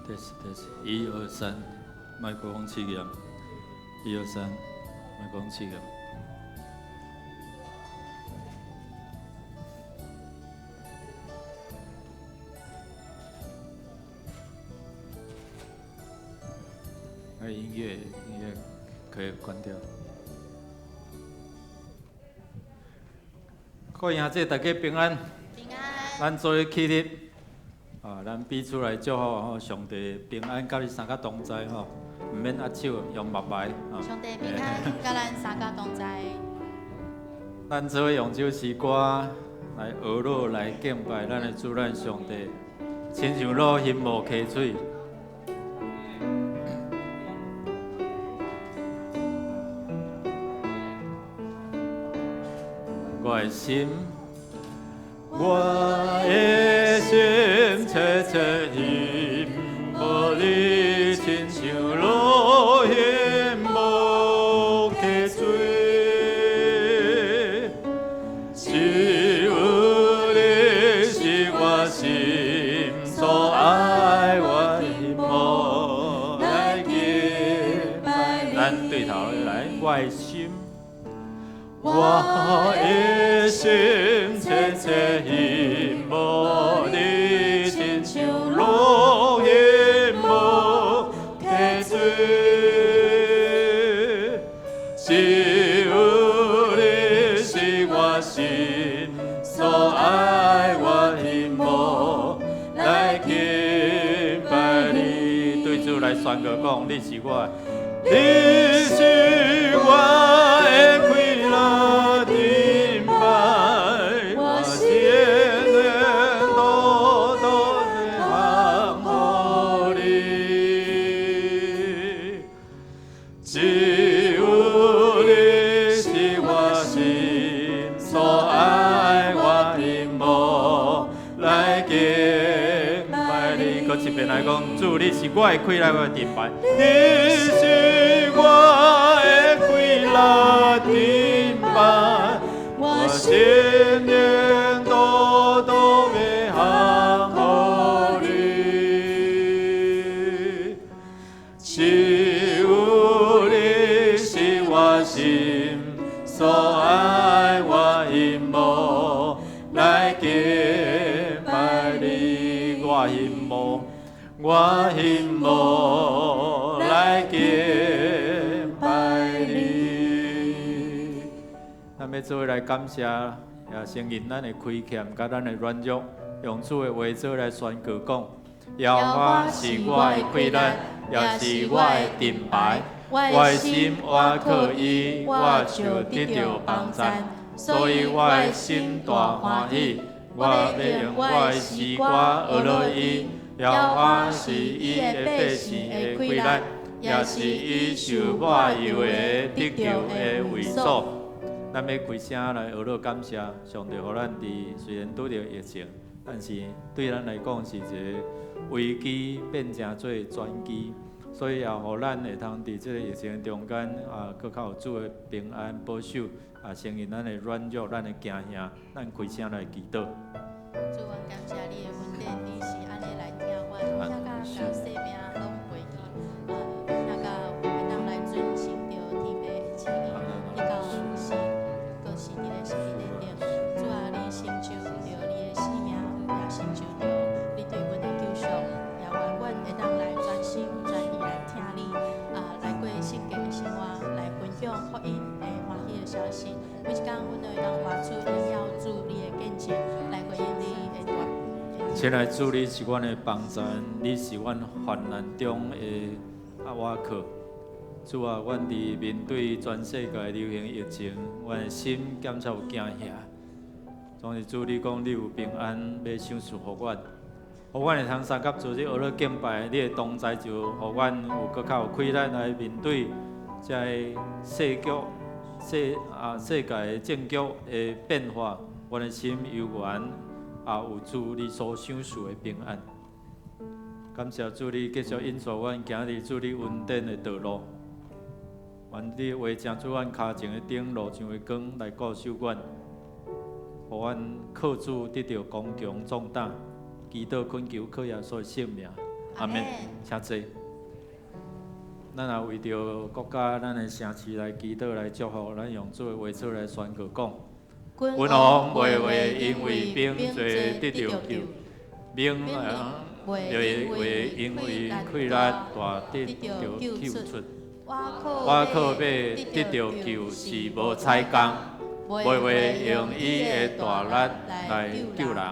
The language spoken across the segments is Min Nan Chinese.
Test test，一二三，麥克風試驗，一二三，麥克風試驗。那音樂可以關掉。各位兄弟，大家平安。平安。咱做伙起立，啊，咱彼此來祝福吼，上帝平安，佮你三個同在吼，毋免握手，用目來。上帝平安，佮咱三個同在。咱做伙用這首詩歌來學樂來敬拜咱的主，咱上帝，親像落興無溪水。我的心，我的心，切切欣慕你，親像落興無溪水。只有你是我心所愛，我希望來敬拜你。咱對頭來，我的心。我的心切切欣慕你，親像落興無溪水。只有你是我心所愛，我希望來敬拜你。對主來宣告講，你是我，你是我的快樂盾牌，我心靈多多的降予你。只有你是我心所愛，我希望來敬拜你。閣一遍來講，主，你是我的快樂，我的盾牌。你是我的快樂盾牌，我心靈多多的降予你。只有你是我心所愛，我希望來敬拜你。我希望，我希望來敬拜你。咱欲做伙來感謝，也承認咱的虧欠，佮咱的軟弱，用主的話做來宣告講：耶和華是我的氣力，也是我的盾牌。我的心倚靠伊，我就得著幫贊，所以我的心大歡喜。我欲用我的詩歌學樂伊。耶和華是伊的百姓的氣力，也是伊受抹油的得救的衛所。咱欲開聲來學樂感謝上帝，予咱佇雖然拄著疫情，但是對咱來講是一個危機變成做轉機，所以也予咱會通佇這個疫情中間啊，閣較有主的平安保守，啊，承認咱的軟弱，咱的驚嚇，咱開聲來祈禱。主啊，感謝你的恩典，你是按呢來疼阮，疼到共生命攏陪去，疼到會當來遵行著天父的旨意，你到死，閣死佇咧十字架頂。主啊，你成就著你的生命，也成就著你對阮的救贖，也願阮會當來專心專意來聽你，啊，來過聖潔的生活，來分享福音的歡喜的消息。每一工，阮都會當活出榮耀主你的見證，來回應你的大。親愛主，你是阮的幫贊，你是阮患難中的倚靠。主啊，阮佇面對全世界流行疫情，阮的心感覺有驚嚇。總是主，你講你有平安，欲賞賜予阮，予阮會通相佮做這學樂敬拜，你的同在就予阮有閣較有氣力來面對這个世局、世啊世界的政局的變化。阮的心猶原也有主你所賞賜的平安。感謝主，你繼續引導阮行佇主你恩典的道路。願你的話成做阮跤前的燈，路上的光，來顧守阮，予阮靠主得著剛強壯膽，祈禱懇求靠耶穌的聖名。阿們。請坐。咱也為著國家、咱的城市來祈禱、來祝福，咱用主的話做來宣告講：君王袂話因為反罪得著救，民袂因為氣力大得著救出。倚靠馬得著救是無彩工，袂話用伊的大力來救人。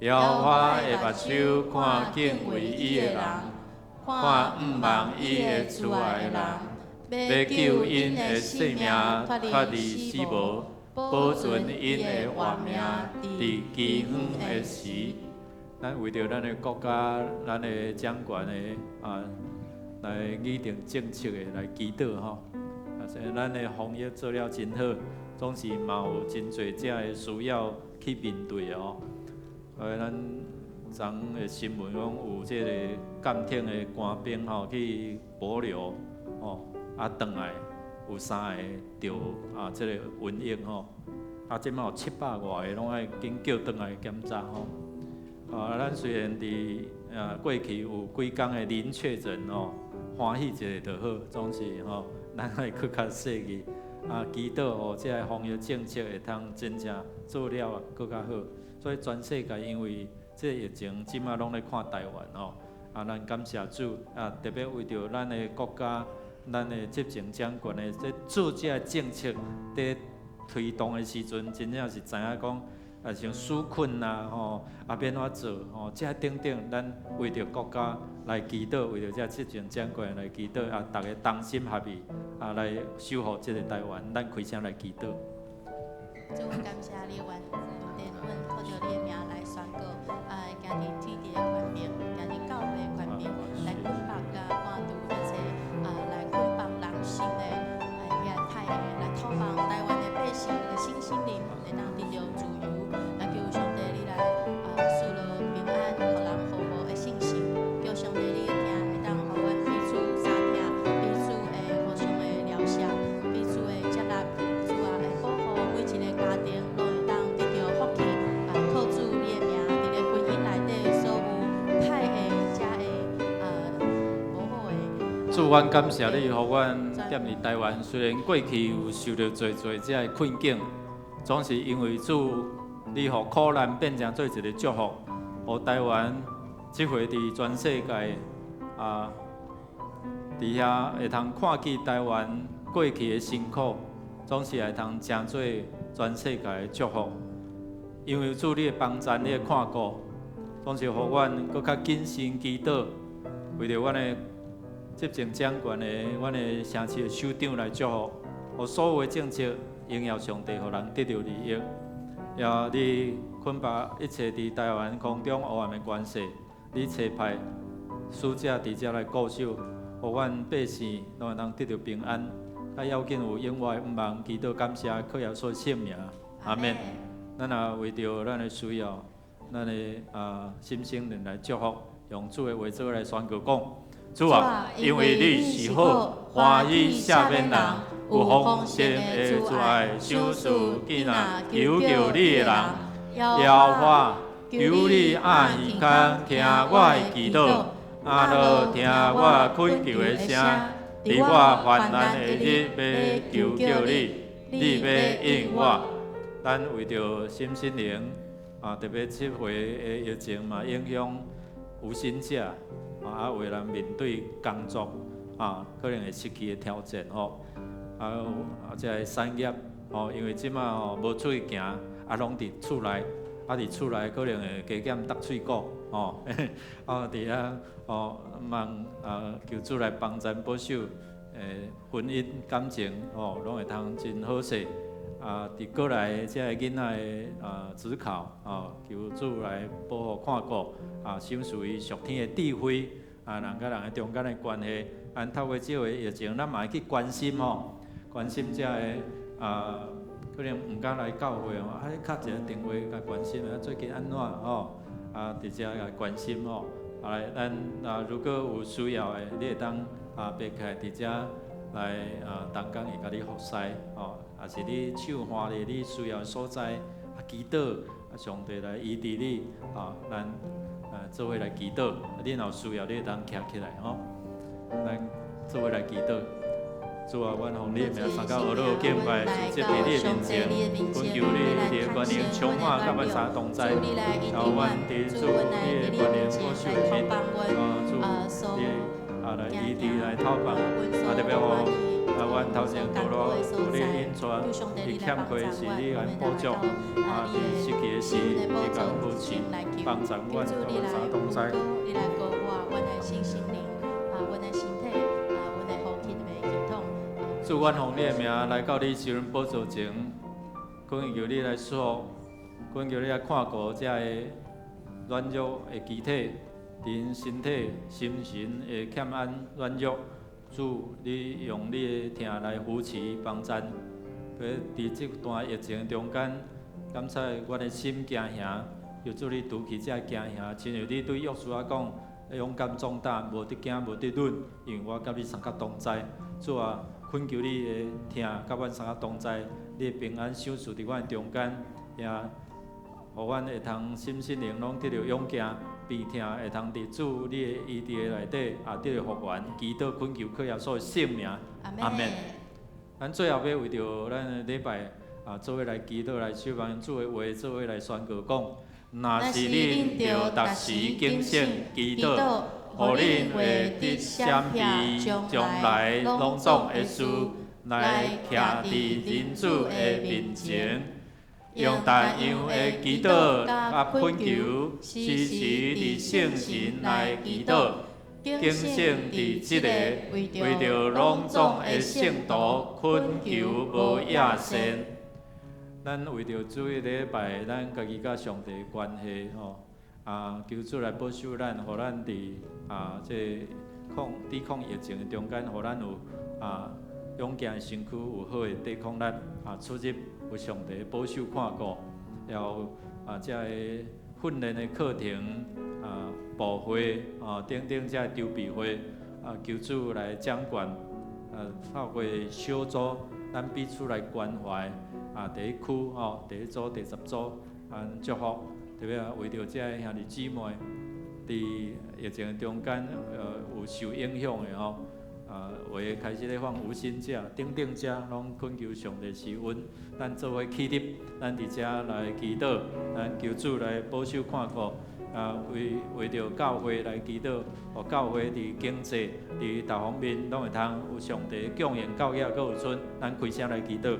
耶和華的目睭看敬畏伊的人，看向望伊的慈愛的人，欲救𪜶的性命脫離死無，保存𪜶的活命佇饑荒的時。咱為著咱的國家、咱的掌權的啊，來擬定政策的來祈禱吼。啊，雖然咱的防疫做了真好，總是嘛有真濟這个需要去面對的哦。所以咱昨昏的新聞講有這个艦艇的官兵吼去帛琉吼，啊轉來有三个著啊這个瘟疫吼，啊這擺有700外个攏愛緊叫轉來檢查吼。啊，咱雖然佇啊過去有幾工的零確診吼，歡喜一下就好，總是吼咱愛閣較細膩啊，祈禱予這个防疫政策會通真正做了閣較好。所以全世界因為這個疫情，這擺攏咧看台灣吼，啊，咱感謝主啊，特別為著咱的國家、咱的執政長官的這做這个政策佇推動的時陣，真正是知影講啊，像紓困啊，吼，啊，欲按怎做吼，這等等，咱為著國家來祈禱，為著這執政長官來祈禱，啊，逐家同心合意啊，來守護這个台灣，咱開聲來祈禱。主，感謝你，阮恩典，阮靠著你的名來宣告，啊，今日天地的權柄，今日教會的權柄，來捆綁佮趕除一切啊，來捆綁人心的啊，遐歹的，來偷放台灣的百姓的身心靈，會當得著自由。來求上帝你來啊，賜落平安，予人和睦的信心。求上帝你的疼會當予阮彼此相疼，彼此會互相的療傷，彼此的接納。主啊，會保護每一个家庭，攏會當得著福氣。啊，靠主你的名，佇咧婚姻內底所有歹的、遮的啊無好的。主，阮感謝你，予阮踮佇台灣，雖然過去有受著濟濟這个困境，總是因為主，你予苦難變成做一个祝福，予台灣這回佇全世界啊，佇遐會通看見台灣過去的辛苦，總是會通成做全世界的祝福。因為主你的幫贊，你的看顧，總是予阮閣較謹慎祈禱，為著阮的執政長官的、阮的城市的首長來祝福，予所有的政策榮耀上帝，予人得著利益。也你捆綁一切佇台灣空中黑暗的權勢，你差派使者佇遮來固守，予阮百姓攏會當得著平安。較要緊有永活的向望，祈禱感謝，靠耶穌聖名，阿們。咱也為著咱的需要，咱的啊心聲靈來祝福，用主的話做來宣告講：主啊，因為你是好，歡喜赦免人，有豐盛的慈愛，賞賜囝仔求叫你的人。耶和華，求你掩耳孔聽我的祈禱，阿樂聽我懇求的聲，佇我患難的日欲求叫你，你欲應我。咱為著身心靈啊，特別這回的疫情嘛，影響無薪者啊，有的人面對工作啊，可能會失去的挑戰吼。啊啊，這个產業吼，因為這擺吼無出去行，啊，攏佇厝內，啊，佇厝內可能會加減觸喙鼓吼，啊，佇遐吼，望啊求主來幫贊保守，婚姻感情吼，攏會通真好勢。啊，佇過來這个囡仔的啊指考，吼，求主來保護看顧，啊，賞賜伊屬天的智慧，啊，人佮人的中間的關係，按透過這個疫情，咱嘛會去關心吼，關心這个啊，可能毋敢來教會吼，啊，敲一个電話共關心，啊，最近按怎吼，啊，佇遮共關心吼，啊，來，咱啊，如果有需要的，你會當啊，爬起來佇遮來啊，同工會共你服侍吼。也是你手環佇你需要的所在，啊，祈禱啊，上帝來醫治你，啊，咱做伙來祈禱。你若有需要，你會當徛起來吼。咱做伙來祈禱。主啊，阮奉你的名，三甲呵咾敬拜，聚集佇你的面前，懇求你的權能充滿，佮阮三同在，然後阮佇主你的權能保守的面，啊主，你啊來醫治來透放，啊特別予啊阮頭前道路有你引帶，佇欠缺時你來補足，啊佇失去的時你共扶持，幫助阮，佮阮三同在。你來顧我，阮的身心靈，啊，阮的身體，啊，阮的呼吸的系統。主，阮奉你的名來到你施恩寶座前，懇求你來賜福，懇求你來看顧這个軟弱的肢體，佇𪜶身體、心神的欠安軟弱。主，你用你的疼來扶持幫贊。佇這段疫情中間，感謝阮的心驚惶，求主你除去這個驚惶，親像你對約書亞講：勇敢壯膽，無得驚，無得膽，因為我佮你相佮同在。主啊，懇求你的疼佮阮相佮同在，你的平安賞賜佇阮的中間，也予阮會通心身靈攏得著勇健，病痛會通佇主你的醫治的內底，也得著復原。祈禱懇求靠耶穌的聖名，阿門。咱最後欲為著咱的禮拜啊，做伙來祈禱來守望主的話，做伙來宣告講：若是恁著逐時警醒祈禱，予恁會得閃避將來攏總的事，來徛佇人子的面前，用逐樣的祈禱佮懇求，時時佇聖神內祈禱，警醒佇這个，為著攏總的聖徒懇求無厭倦。咱為著主日禮拜，咱家己佮上帝的關係吼，啊，求主來保守咱，予咱佇啊這抗抵抗疫情的中間，予咱有啊勇健的身軀，有好的抵抗力，啊，出入有上帝保守看顧，然後啊這個訓練的課程啊、部會啊等等這個籌備會啊，求主來掌管，啊，透過小組，咱彼此來關懷啊，第一區吼，第一組、第10組，啊，祝福，特別啊，為著這个兄弟姊妹佇疫情中間，有受影響的吼，啊，有的開始咧放無薪假，等等這攏懇求上帝賜恩，咱做伙起立，咱佇遮來祈禱，咱求主來保守看顧，啊，為著教會來祈禱，予教會佇經濟、佇逐方面攏會通有上帝供應，教養閣有剩，咱開聲來祈禱。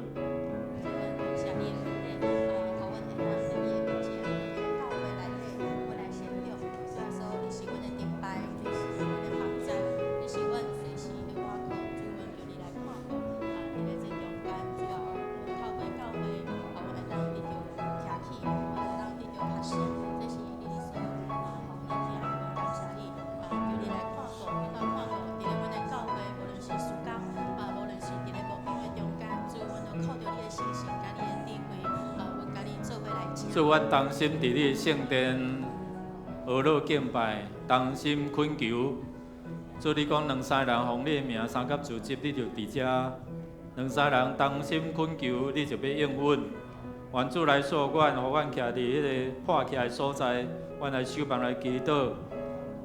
感謝你的恩典，啊，予阮會當佇你的面前，佇教會內底，阮來成長。主耶穌，你是阮的盾牌，你是阮的幫助，你是阮隨時的倚靠。主，阮求你來看顧，啊，佇咧這中間，主啊，透過教會，予阮會當得著徛起，予阮會當得著確實，這是你所啊，予阮的疼，感謝你，啊，求你來看顧，更加看顧佇咧阮的教會，無論是事工，啊，無論是佇咧牧養的中間，主，阮都靠著你的信心，佮你的智慧，啊，阮佮你做伙來行。主，阮同心佇你的聖殿呵咾敬拜，同心懇求。主，你講兩三人奉你的名相佮聚集，你就佇遮。兩三人同心懇求，你就欲應允。願主來賜阮，予阮徛佇彼个破起來的所在，阮來守望來祈禱，予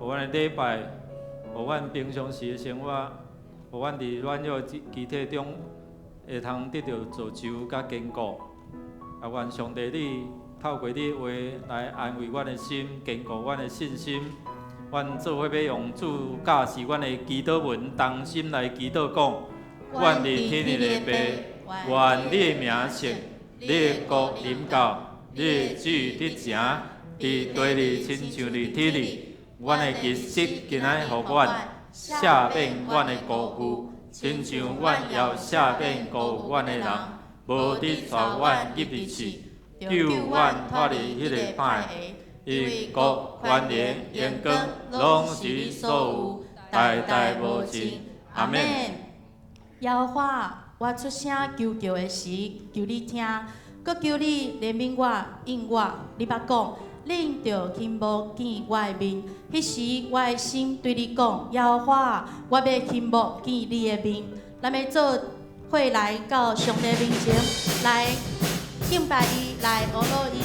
阮的禮拜，予阮平常時的生活，予阮佇軟弱的肢體中會通得著造就佮堅固。啊，願上帝你透過你的話來安慰阮的心，堅固阮的信心。阮做伙欲用主教示阮的祈禱文，同心來祈禱講：阮佇天頂的父，願你的名聖，你的國臨到，你的旨意得成，佇地裡親像佇天裡。阮的日食今仔予阮，赦免阮的過負，親像阮也赦免辜負阮的人，無得帶阮入去試，救阮脫離彼个歹的。因國、權能、榮光，攏是你所有，代代無盡。阿門。耶和華，我出聲求救的時，求你聽，閣求你憐憫我，應我。你捌講，恁著傾慕見我的面。彼時我的心對你講：耶和華，我欲傾慕見你的面。咱欲做伙來到上帝面前，來敬拜伊，來呵咾伊。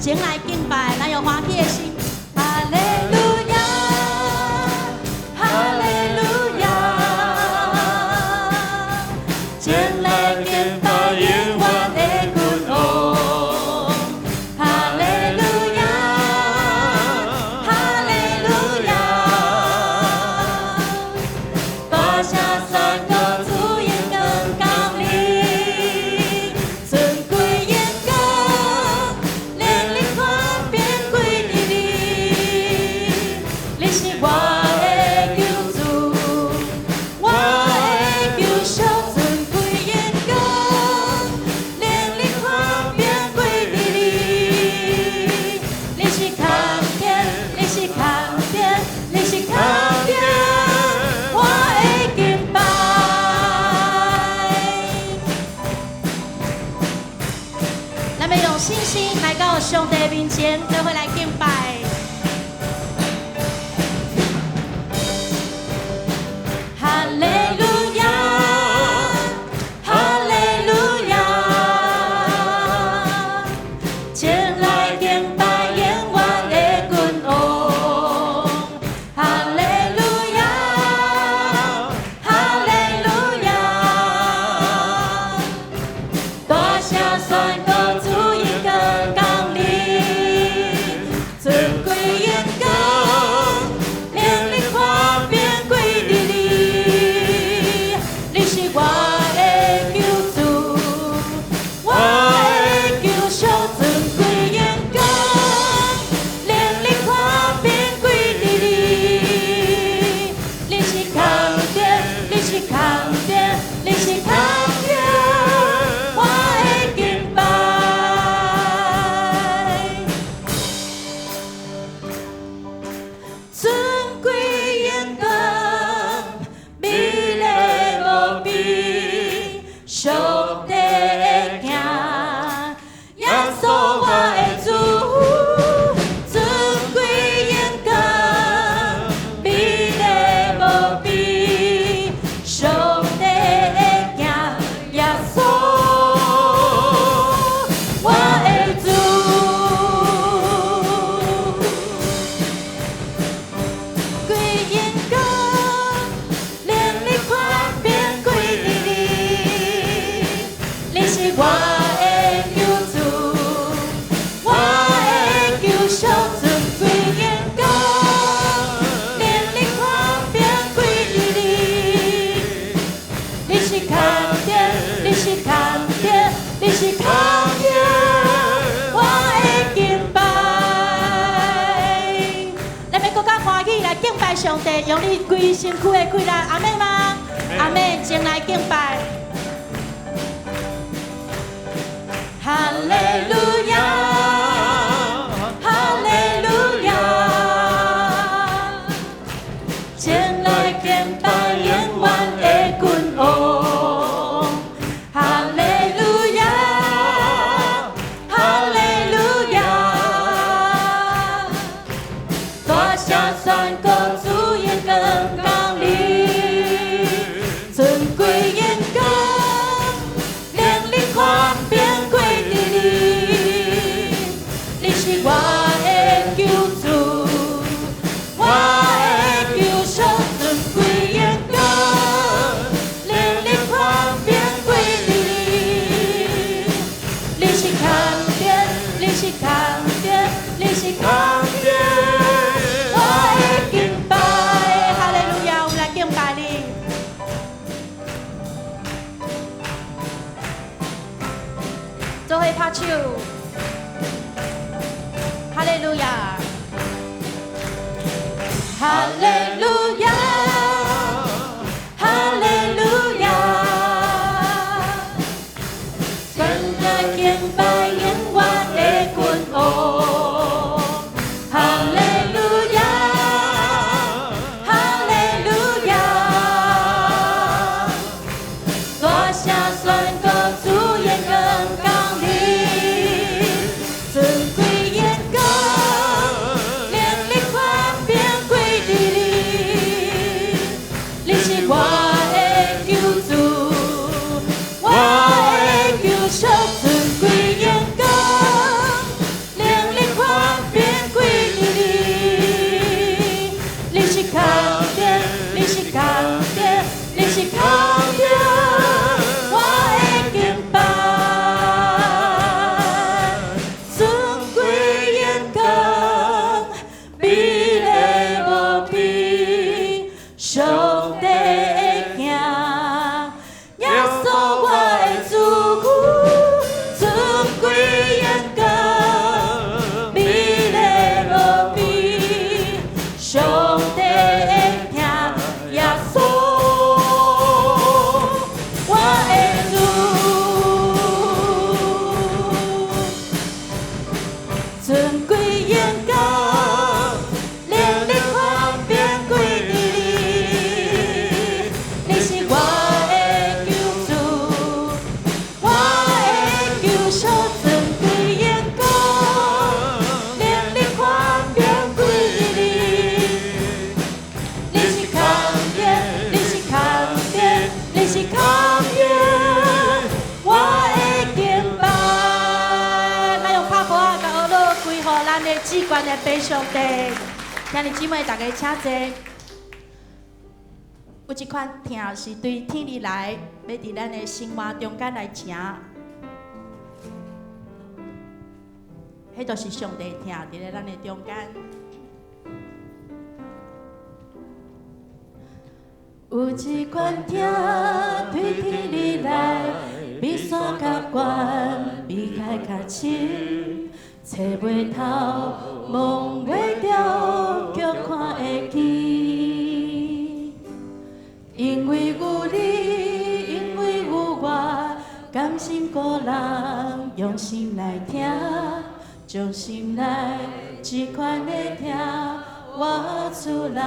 前來敬拜，咱用歡喜的心，哈利路亞，哈利路亞，前來敬拜永遠的君王，哈利路亞，哈利路亞，大聲宣告主榮光降臨，尊貴榮光，能力權柄歸予你，你是我的救主，我的救贖，尊貴榮光，能力權柄歸予你，你是看見，你是看見，你是看見我的敬拜。咱們用信心來到上帝面前，做伙來敬拜。哈利路亞，哈利路亞，前來敬拜永遠的君王。哈利路亞，哈利路亞，大聲宣告主榮光降臨，尊貴榮光，能力權柄歸予你，你是我的救主，我的救贖，尊貴榮光，能力權柄歸予你，你是看見，你是看見，你是看見我的敬拜。尊貴榮光，美麗無比，上帝的行，耶穌我的主，尊貴榮光，美麗無比，上帝的行，耶穌我的主。貴榮光，能力權柄歸予你，你是我的救主，我的救贖，尊貴榮光，能力權柄歸予你，你是看見，你是看見，你是看見我的敬拜。咱欲閣較歡喜來敬拜上帝，用你規身軀的氣力，阿們嗎？阿們，前來敬拜。哈利路亞，哈利路亞，前來敬拜永遠的君王。哈利路亞，哈利路亞，大聲宣告主榮光降臨，尊貴榮光，能力權柄歸予你，你是我的救主，我的救贖，尊貴榮光，能力權柄歸予你，你是看見，你是看見，你是看見我的敬拜。哈利路亞，我們來敬拜你。做伙拍手，哈利路亞，哈利路亞，哈利路亞，前來敬拜永遠的君王。哈利路亞，哈利路亞，大聲宣告主榮光降臨，尊貴榮光，能力權柄歸予你，懸的父上帝。兄弟姊妹，大家請坐。有一款疼是對天裡來，欲佇咱的生活中間來成。彼就是上帝疼佇咧咱的中間。有一款疼對天裡來，比山較懸，比海較深，揣袂透，摸袂著，卻看會見。因為有你，因為有我，甘心孤人用心來聽，將心內這款的疼活出來。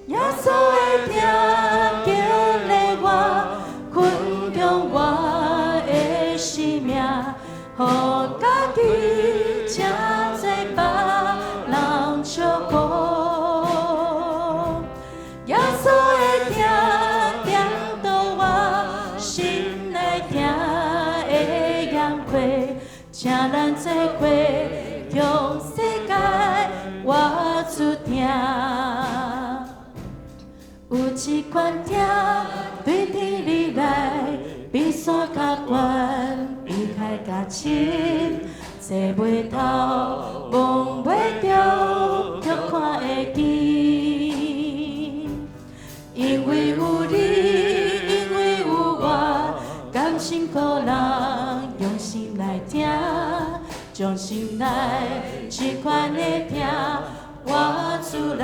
耶穌的疼激勵我，困強我的生命，予家己這濟別人祝福。耶穌的疼點到我心內疼的眼皮，請咱做伙向世界活出疼。有一款疼對天裡來，比山較懸，比海較深，坐袂透，摸袂著，卻看會見。因為有你，因為有我，甘心孤人用心來聽，將心內這款的疼活出來。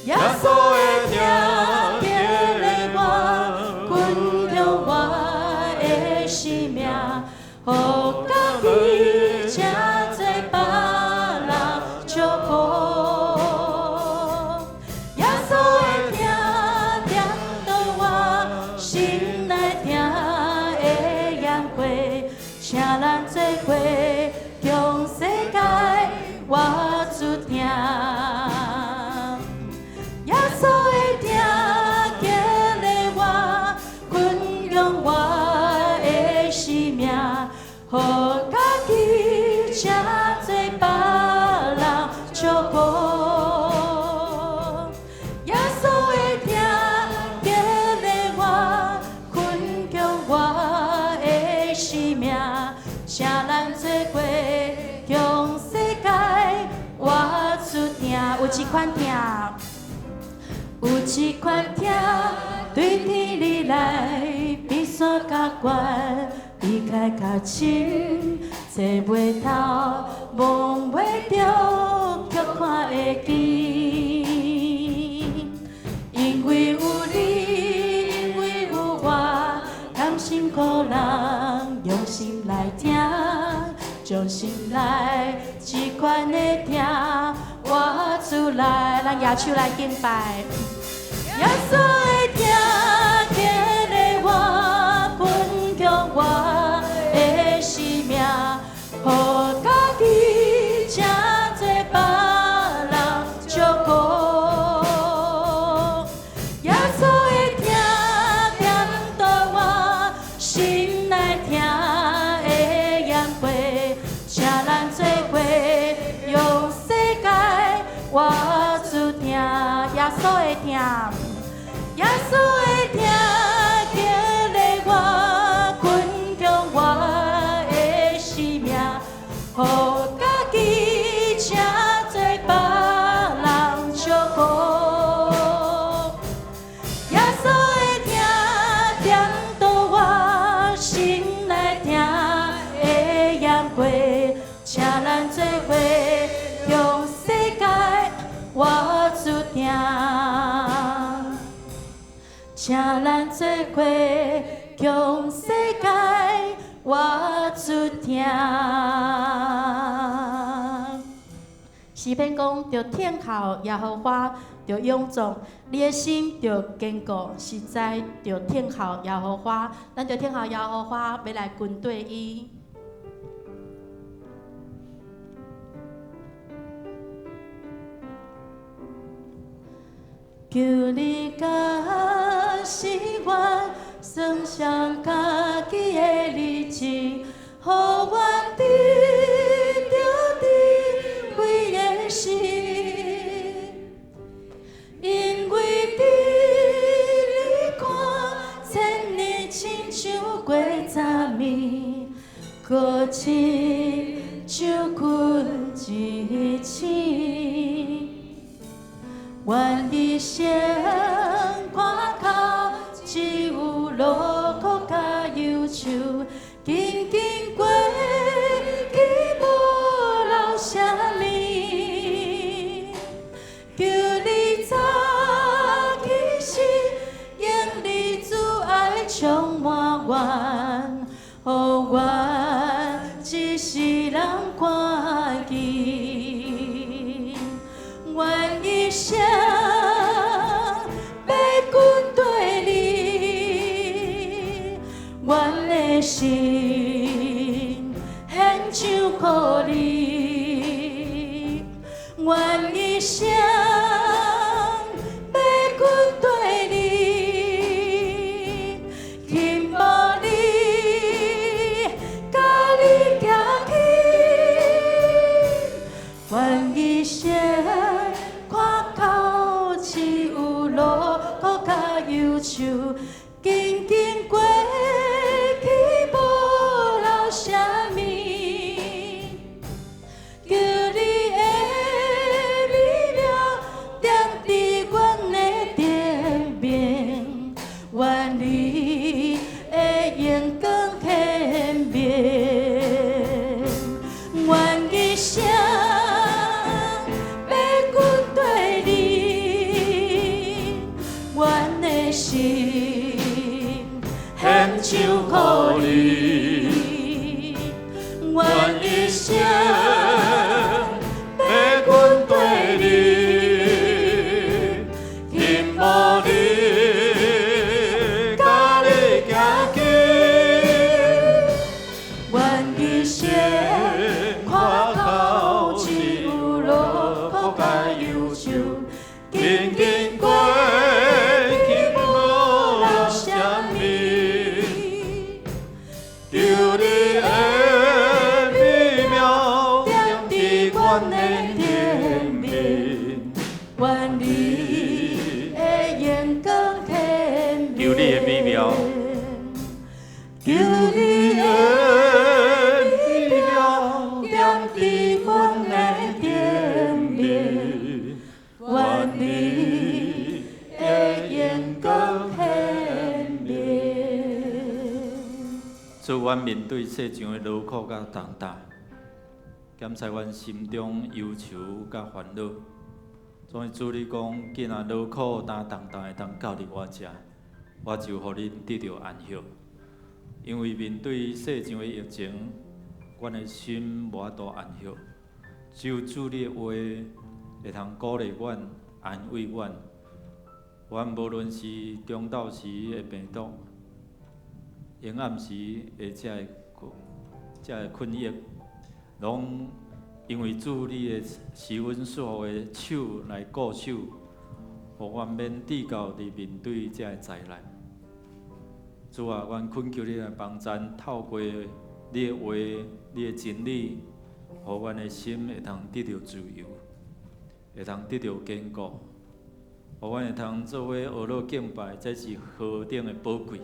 耶穌的疼激勵我，困強我的生命，予家己這濟別人祝福。耶穌的疼點到我心內疼的眼皮，請咱做伙向世界活出疼。耶穌的疼激勵我，困強我的生命，予家己這濟別人祝福。耶穌的疼激勵我，困強我的生命，請咱做伙向世界活出疼。有一款疼。有一款疼對天裡來，比山較懸，比海較深，坐袂透，摸袂著，卻看會見。因為有你，因為有我，甘心孤人用心來聽，將心內這款的疼活出來，咱舉手來敬拜。耶穌的疼激勵我，困強我的生命，予家己這濟別人祝福。耶穌的疼點到我心內疼的眼皮，請咱做伙用世界活出疼。耶穌的疼，耶穌的疼激勵我，困強我的生命，予家己這濟別人祝福。耶穌的疼點到我心內疼的眼皮，請咱做伙向世界活出疼。請咱做伙向世界活出疼。詩篇講，著等候耶和華，著勇壯，你的心著堅固，實在著等候耶和華。咱著等候耶和華，欲來跟綴伊。求你教示我，算上家己的日子，予我親像阮一生，願一生看哭，只有勞苦佮憂愁，緊緊過去無留啥物。求你早起時，用你慈愛充滿阮，予阮一世人看見。願一生欲跟綴你，阮的心獻上予你，願一生欲跟綴你，希望你佮你行去，願一生看哭，只有勞苦佮憂愁，緊緊過去無留啥物。求你的美妙踮佇阮的頂面，願你的榮光顯明，願一生欲跟綴你，阮的心獻上予你，願一生欲跟綴你，希望你佮你行去，願一生看哭，只有勞苦佮憂愁，緊緊緊緊過去無留啥物。求你的美妙踮佇阮的頂面，願你的榮光顯明。求你的美妙，求你的美妙踮佇阮的頂面，願你的榮光顯明。主，阮面對世上的勞苦佮重擔，減災阮心中憂愁佮煩惱。所以主你講，囝若勞苦擔重擔會當到佇我遮，我就予恁得著安息。因為面對世上的疫情，阮的心無法度安息。只有主你的話會通鼓勵阮、安慰阮。阮無論是中晝時的病毒，黑暗時的這个困役，攏因為主你的施恩賜福的手來顧守，予阮免至到佇面對這个災難。主啊，阮懇求你來幫贊，透過你的話、你的真理，予阮的心會通得著自由，會通得著堅固，予阮會通做伙學樂敬拜，這是何等的寶貴。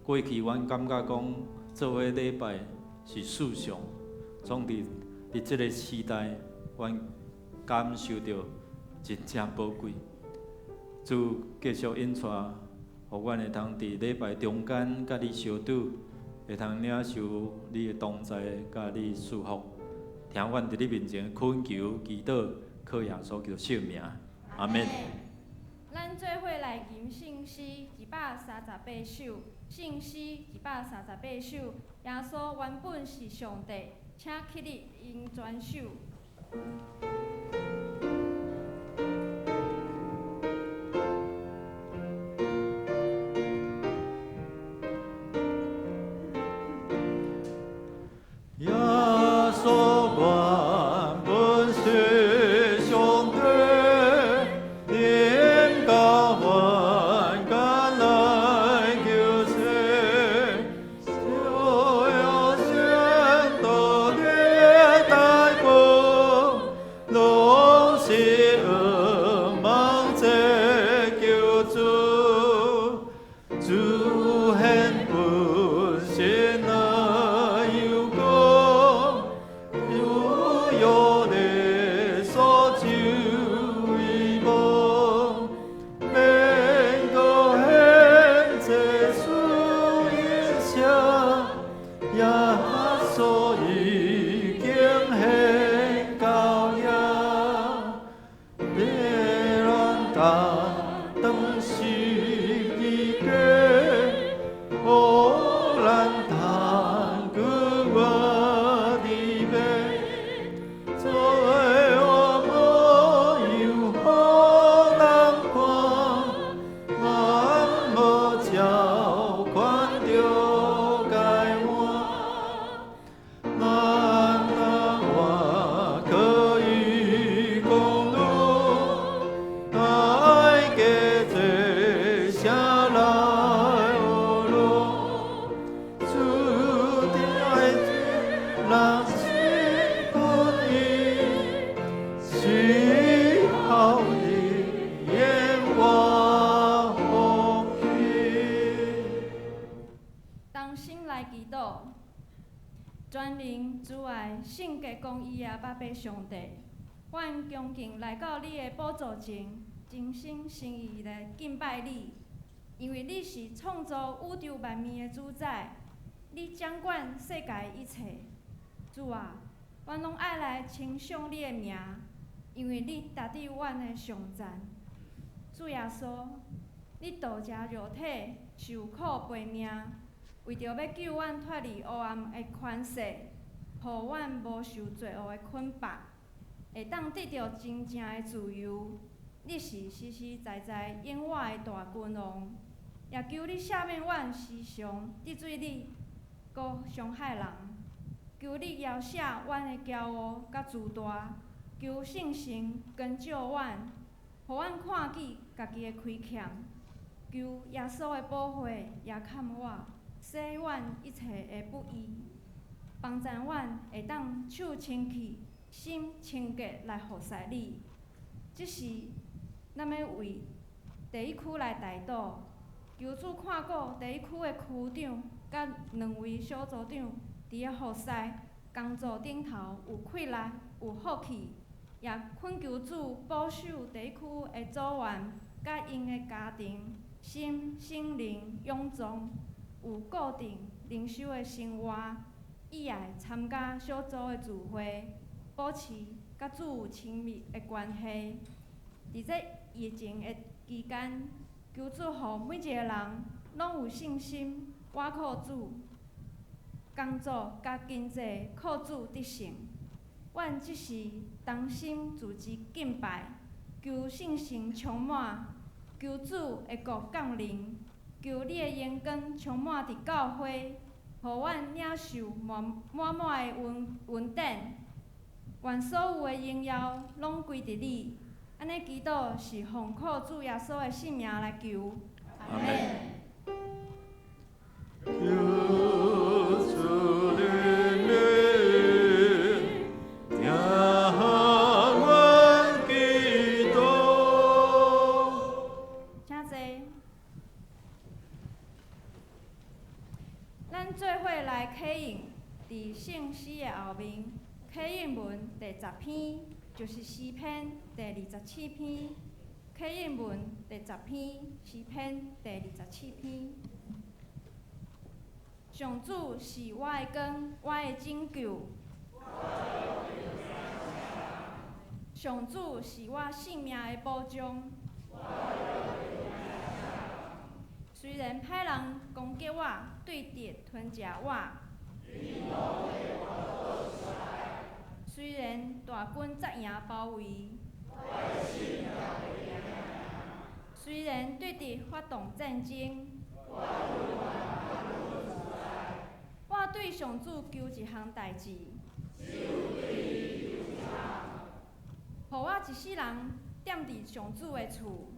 過去阮感覺講做伙禮拜是事上，總佇這个時代，阮感受著真正寶貴。主繼續引帶，予阮會通佇禮拜中間佮你相拄，會通領受你的同在，佮你祝福。聽阮佇你面前懇求祈禱，靠耶穌基督聖名，阿們。咱做伙來吟聖詩238首，聖詩238首。耶穌原本是上帝，請起立用全首。耶穌原本是上帝，臨到凡間來救世，就要先得的大國，樂担当十字架，予咱趁搁偌的命，做我模样予人看，咱无照款著该换。咱若活靠伊公路，爱加济啥来学路，注定爱人是本意，是好日演我福气。同心來祈禱，全能慈愛聖潔公義的阿爸父上帝，阮恭敬來到你的寶座前，真心誠意來敬拜你，因為你是創造宇宙萬物的主宰，你掌管世界一切。主啊，阮攏愛來稱頌你的名，因為你值得阮的頌讚。主耶穌，你道成肉體，受苦背命，為著欲救阮脫離黑暗的權勢，予阮無受罪惡的捆綁，會當得著真正的自由。你是實實在在永活的大君王，也求你赦免阮時常得罪你，閣傷害人。求你饒赦阮的驕傲佮自大，求聖神光照阮，予阮看見家己的虧欠。求耶穌的寶血也崁我，洗阮一切的不義，幫助阮會當手清氣、心清潔來服侍你。這時，咱欲為地區來代禱，求主看顧地區的區長佮兩位小組長，佇个服侍工作頂頭有氣力、有福氣，也懇求主保守地區的組員佮𪜶的家庭，心、身靈勇壯，有固定靈修的生活，意愛參加小組的聚會，保持佮主有親密的關係。佇這疫情的期間，求主予每一个人攏有信心，倚靠主，工作佮經濟靠主得勝。阮這時同心組織敬拜，求聖神充滿，求主的國降臨，求你的榮光充滿佇教會，予阮領受滿滿滿的恩典。願所有的榮耀攏歸佇你。按呢祈禱是奉靠主耶穌的聖名來求。阿門。求主憐憫，聽阮祈禱。請坐。咱做伙來啟應佇聖詩的後面，啟應文第十篇，就是詩篇第27篇。啟應文第十篇，詩篇第二十七篇。上主是我的光，我的拯救。上主是我性命的保障。雖然歹人攻擊我，對敵吞食我，雖然大軍紮營包圍，雖然對敵發動戰爭，我對上主求一項代誌，予我一世人踮佇上主的厝。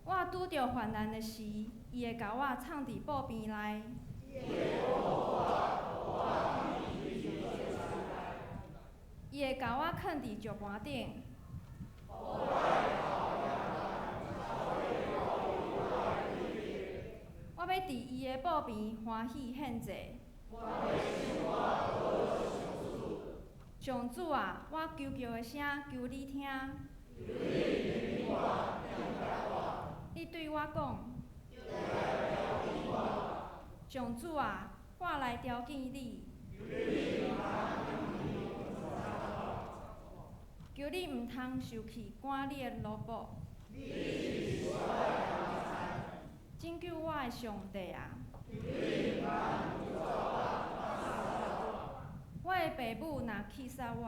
我拄著患難的時，伊會共我藏佇寶邊內。伊會共我囥佇石盤頂。我欲佇伊的寶邊歡喜獻祭。上主啊，我求叫的聲，求你聽。你對我講，上主啊，我來朝見你。求你毋通受氣，趕你的奴僕。拯救我的上帝啊！我的爸母若棄殺我，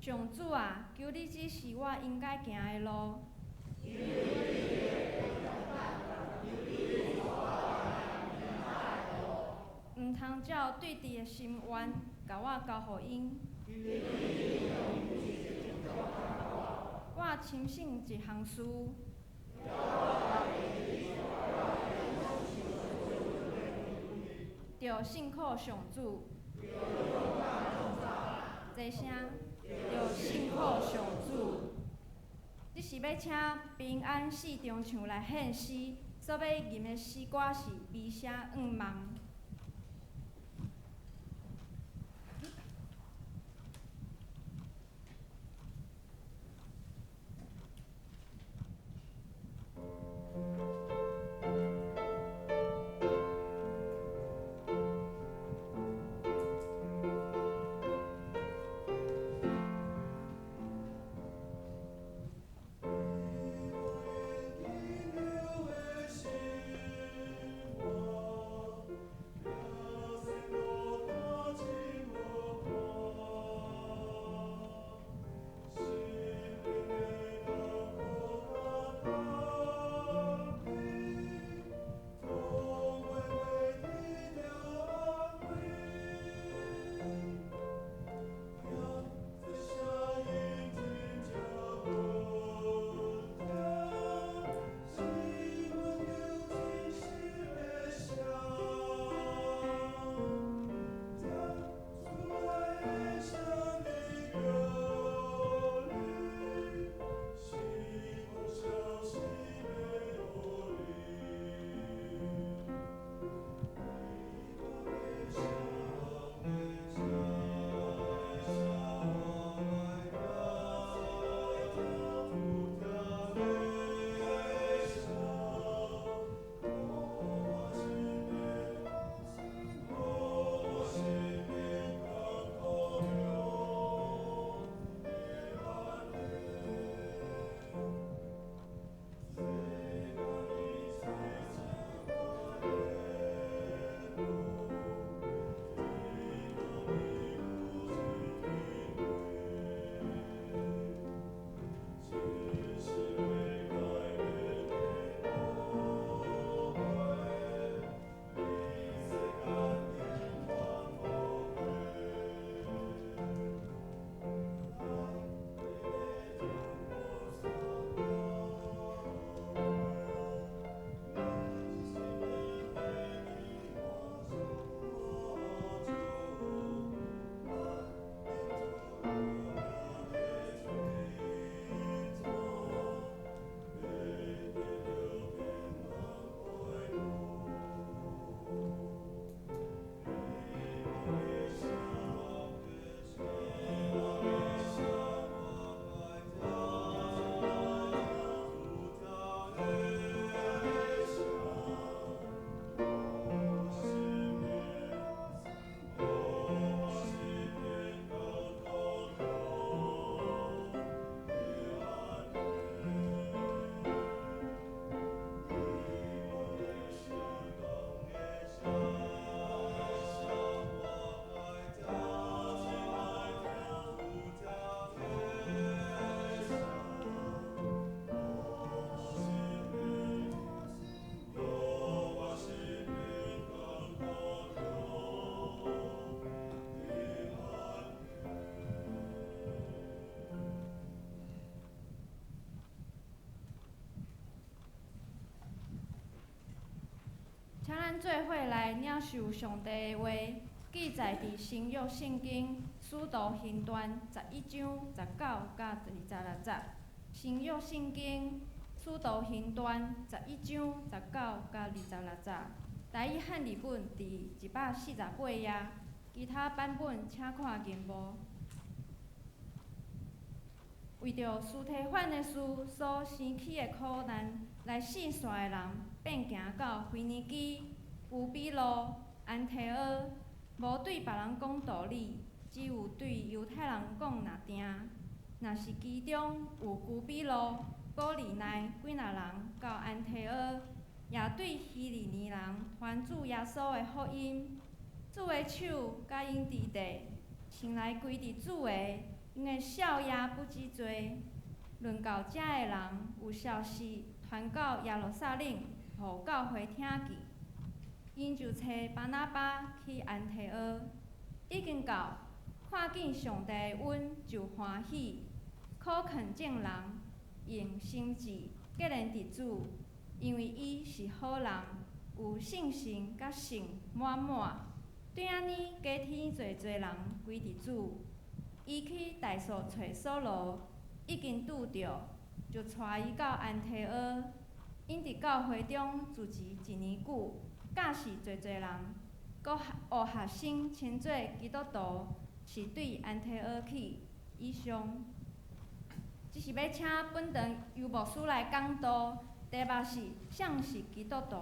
上主啊，求你指示我應該行的路。毋通照對治的心願，共我交予𪜶。我深信一項事，著信靠上主。齊聲，著信靠上主。這是欲請平安四重唱來獻詩，所欲吟的詩歌是《微聲願望》。請咱做伙來領受上帝的話，記載佇新約聖經使徒行傳11章19佮26節。新約聖經使徒行傳11章19佮26節。台語漢字本佇148頁，其他版本請看銀幕。為著司提反的事所生起的苦難，來四散的人，變行到腓尼基、烏比路、安提阿，無對別人講道理，只有對猶太人講爾定。若是其中有居比路、古利奈幾若人到安提阿，也對希利尼人傳主耶穌的福音，主的手佮𪜶佇地，先來歸佇主的，𪜶的數也不止濟。論到遮的人，有消息傳到耶路撒冷，予教會聽見，𪜶就差巴拿巴去安提阿，已經到，看見上帝的恩就歡喜，苦勸眾人用心志結連佇主，因為伊是好人，有信心佮聖滿滿。對按呢，加添濟濟人歸佇主。伊去大數揣掃羅，已經拄著，就帶伊到安提阿。𪜶佇教會中住持一年久，教示濟濟人，閣學學生稱做基督徒，是對安提阿去。以上，這是欲請本堂尤牧師來講道，題目是啥是基督徒。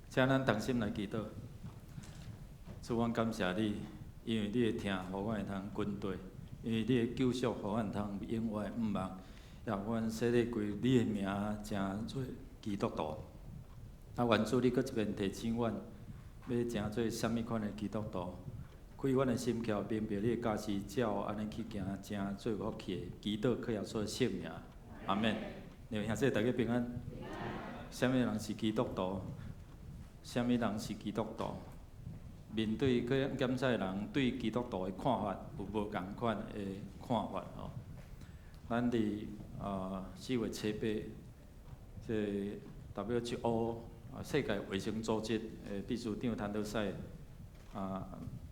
請咱同心來祈禱。主，阮感謝你，因為你的疼，予阮會通跟綴；因為你的救贖，予阮通永遠毋忘。也予阮洗禮歸你的名，成做基督徒。啊，願主你閣一遍提醒阮，欲成做啥物款的基督徒？開阮的心竅，明白你的教示，照按呢去行，成做有福氣的。祈禱靠耶穌的聖名，阿們。你們兄弟大家平安。啥物人是基督徒？啥物人是基督徒？面對去檢查的人對基督徒的看法有無仝款的看法吼？咱佇4月7、8，這個 WHO 世界衛生組織的秘書長譚德塞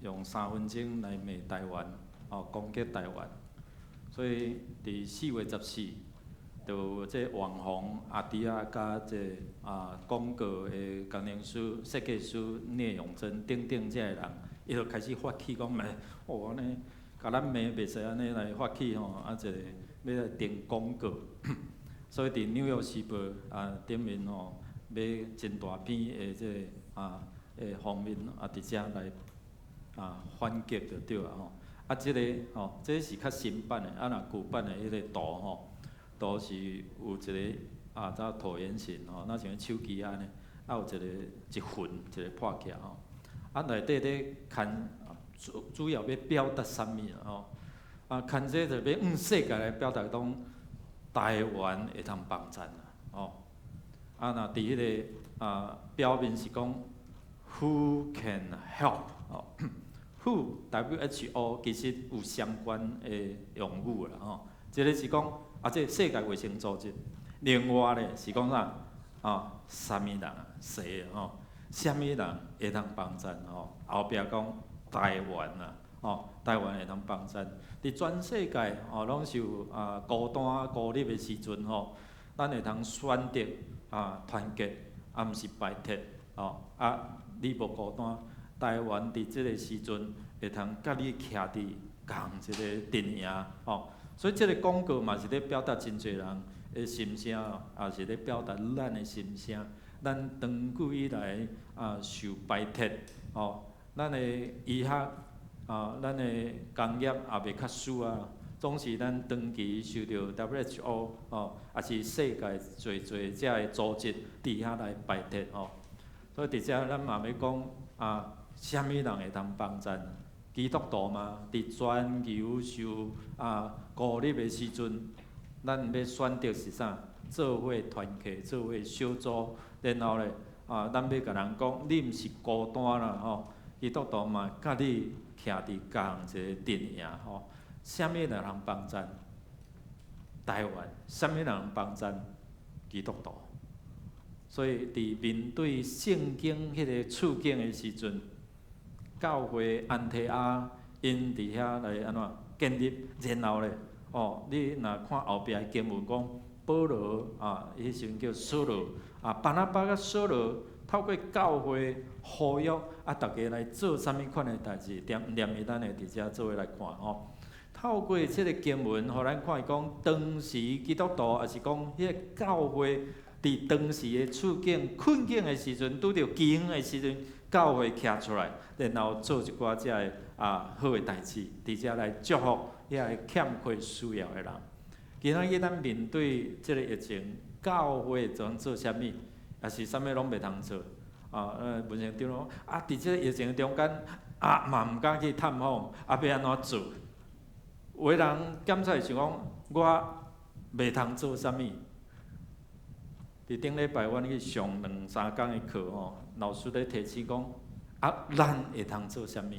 用3分鐘來罵台灣，哦，攻擊台灣。所以佇4月14，就這網紅阿迪仔佮這廣告的工程師、設計師聶永真等等這个人，伊就開始發起講罵，哦，按呢，共咱罵袂使按呢來發起吼，一個欲來登廣告。所以佇《紐約時報》頂面吼，買真大篇的這個的封面佇遮來反擊就對啊吼。這個吼，這是較新版的，若舊版的彼個圖吼，圖是有一個這橢圓形吼，若像手機按呢，有一個一痕一個破起來吼。內底咧牽主要欲表達啥物吼？牽這就欲向世界來表達講，台灣會通幫贊啦，吼。若佇彼個表面是講 Who can help？吼，Who W H O 其實有相關的用語啦，吼。一個是講這個世界衛生組織，另外咧是講啥？啥物人啊？誰吼？啥物人會通幫贊吼？後壁講台灣啊，吼，台灣會通幫贊。佇全世界吼，攏受孤單孤立的時陣吼，咱會通選擇團結，毋是排斥吼。你無孤單，台灣佇這個時陣會通佮你徛佇仝一個陣營吼。所以這個廣告嘛是咧表達真濟人的心聲，也是咧表達咱的心聲。咱長久以來受排斥吼，咱的醫學咱的工業也袂較輸啊，總是咱長期受著 WHO 吼，抑是世界濟濟遮的組織佇遐來排斥吼。所以佇遮咱嘛欲講啥物人會通幫贊？基督徒嘛，佇全球受孤立的時陣，咱欲選擇是啥？做伙團契，做伙小組，然後咧咱欲共人講，你毋是孤單啦吼，基督徒嘛佮你徛佇仝一個陣營吼。啥物人通幫贊？台灣，啥物人幫贊？基督徒。所以佇面對聖經彼個處境的時陣，教會安提阿𪜶佇遐來按怎建立，然後咧，哦，你若看後壁的經文講，保羅彼時陣叫掃羅，巴拿巴佮掃羅透過教會呼籲，逐家來做啥物款的代誌，念念伊咱會佇遮做伙來看吼。透過這個經文，予咱看伊講，當時基督徒，抑是講彼個教會，佇當時的處境困境的時陣，拄著饑荒的時陣，教會徛出來，然後做一寡遮个好的代誌，佇遮來祝福遐个欠缺需要的人。今仔日咱面對這个疫情，教會通做啥物？抑是啥物攏袂通做？文成長講啊，佇這个疫情中間，嘛毋敢去探訪，欲按怎做？有的人檢查想講，我袂通做啥物。佇頂禮拜，阮去上兩三工的課吼，老師咧提醒講，咱會通做啥物？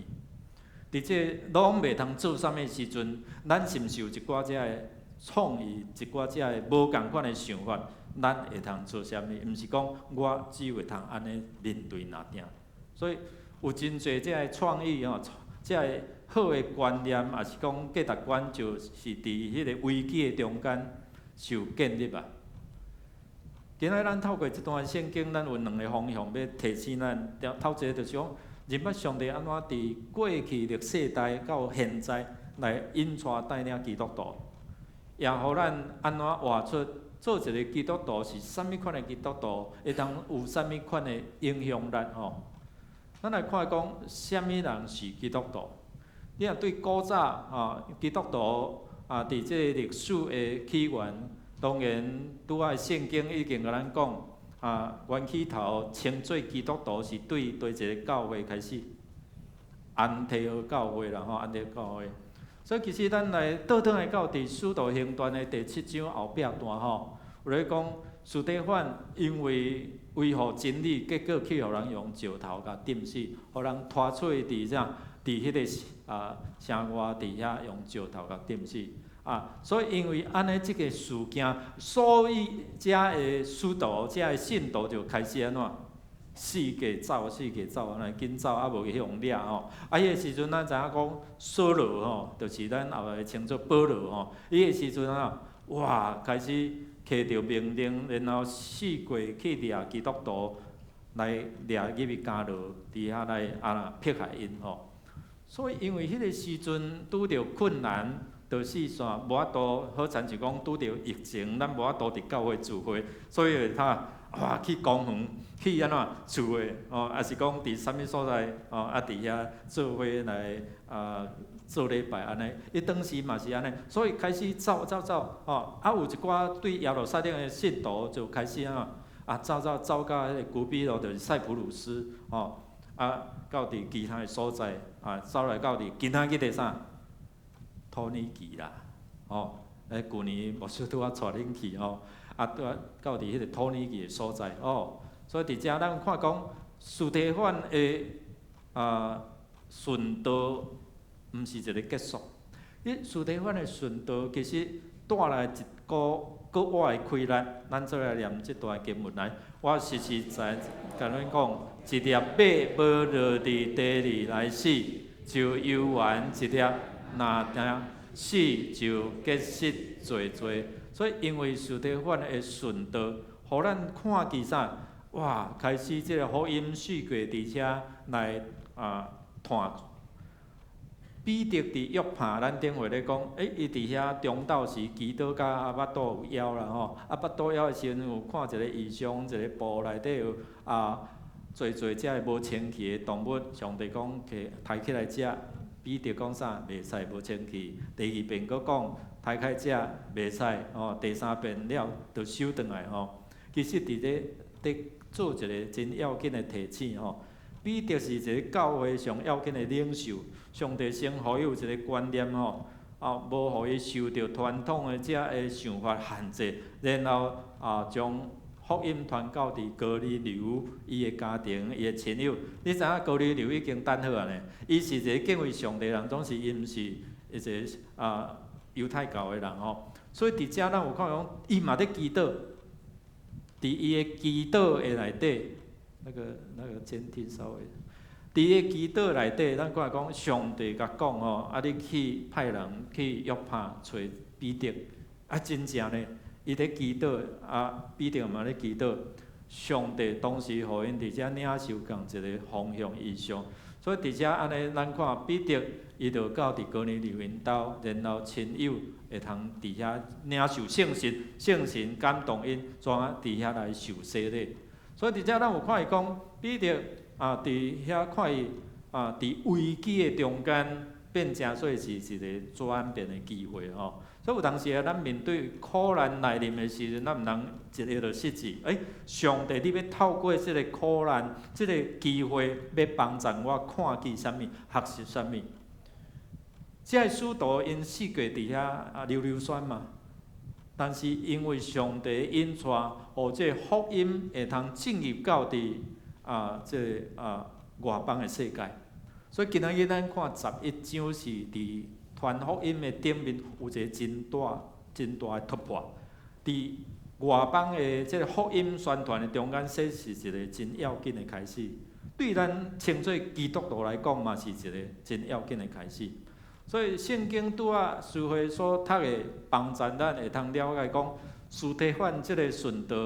佇這攏袂通做啥物時陣，咱是毋是有一寡遮个創意，一寡遮个無仝款的想法？咱會通做啥物？毋是講我只會通按呢面對爾爾。所以有真濟遮个創意吼，遮个好的觀念，抑是講價值觀，就是佇彼个危機的中間受建立啊。今仔咱透過這段聖經，咱有兩个方向欲提醒咱。頭一个就是講，認捌上帝按怎佇過去歷世代到現在來引帶帶領基督徒，也予咱按怎活出做一个基督徒是啥物款的基督徒，會當有啥物款的影響力吼。咱來看講，啥物人是基督徒？你若對古早基督徒佇這個歷史的起源，當然拄仔聖經已經共咱講，源起頭稱做基督徒是對佗一个教會開始，安提阿教會啦吼，安提阿教會。所以其實咱來倒轉來到佇使徒行傳的第七章後壁段吼，有咧講司提反因為維護真理，結果去予人用石頭共釘死，予人拖出去佇啥？佇彼个城外佇遐用石頭共釘死。所以因為按呢這个事件，所以遮的使徒、遮的信徒就開始按怎？四界走，四界走，按呢緊走，無去予人掠吼。彼个時陣咱知影講，掃羅吼，就是咱後來稱做保羅吼。彼个時陣啊，哇，開始提著命令，然後四界去掠基督徒，來掠入去監牢，佇遐來迫害𪜶吼。所以因為彼个時陣拄著困難，就是煞無法度，好親像講拄著疫情，咱無法度佇教會聚會，所以他哇去公園，去按怎聚會哦，抑是講佇啥物所在哦，佇遐做伙來做禮拜按呢。伊當時嘛是按呢，所以開始走走走哦，有一寡對耶路撒冷的信徒就開始按怎走走走到彼個古比羅，就是塞浦路斯哦，到佇其他的所在走來到佇今仔日的啥？土耳其啦，吼，舊年牧師拄仔帶恁去吼，拄仔到佇彼个土耳其的所在哦，所以佇遮咱看講，司提反的殉道，毋是一个結束。彼司提反的殉道其實帶來一股閣外的氣力。咱做來念這段經文來，我實實在在共恁講，一粒麥無落佇地裡來死，就猶原一粒；若定死，就結實濟濟。所以因為司提反的殉道，予咱看見啥？哇！開始這個福音四界佇遮來傳。彼得佇約帕，咱頂回咧講，伊佇遐中晝時祈禱甲腹肚有枵啦吼，腹肚枵的時陣有看一个異象，一个布內底有濟濟隻無清氣的動物，上帝講起刣起來食，彼得講啥？袂使無清氣。第二遍閣講刣開食袂使，吼，第三遍了就收轉來吼。其實佇咧佇做一个真要緊的提醒吼。彼得是一个教會上要緊的領袖，上帝先予伊有一个觀念吼，無予伊受著傳統的這个想法限制，然後將福音傳到佇哥尼流伊的家庭、伊的親友。你知影哥尼流已經等好啊呢？伊是一个敬畏上帝人，總是伊毋是一个猶太教的人吼。所以佇遮咱有看講，伊嘛咧祈禱，佇伊的祈禱的內底。那個監聽稍微，佇伊个祈禱內底，咱看講上帝共講吼，你去派人去約帕揣彼得，真正呢，伊咧祈禱，彼得嘛咧祈禱，上帝當時予𪜶佇遮領受仝一个方向異象，所以佇遮按呢，咱看彼得伊就到佇哥尼流𪜶兜，然後親友會通佇遐領受聖神，聖神感動𪜶，怎佇遐來受洗禮。所以佇遮咱有看伊講，彼得啊，佇遐看伊啊，佇危機的中間變成做是一个轉變的機會吼。所以有當時啊，咱面對苦難來臨的時陣，咱毋通一下就失志。欸，上帝，你欲透過這个苦難、這个機會，欲幫助我看見啥物，學習啥物。這个使徒𪜶四界佇遐啊溜溜旋嘛，但是因為上帝引帶，予這个福音會通進入到佇啊這个啊外邦的世界。所以今仔日咱看11章是佇傳福音的頂面有一個真大、真大的突破。佇外邦的這个福音宣傳的中間，這是一個真要緊的開始。對咱稱做基督徒來講，嘛是一個真要緊的開始。所以聖經拄仔書會所讀的，幫助咱會通了解講，司提反這个殉道，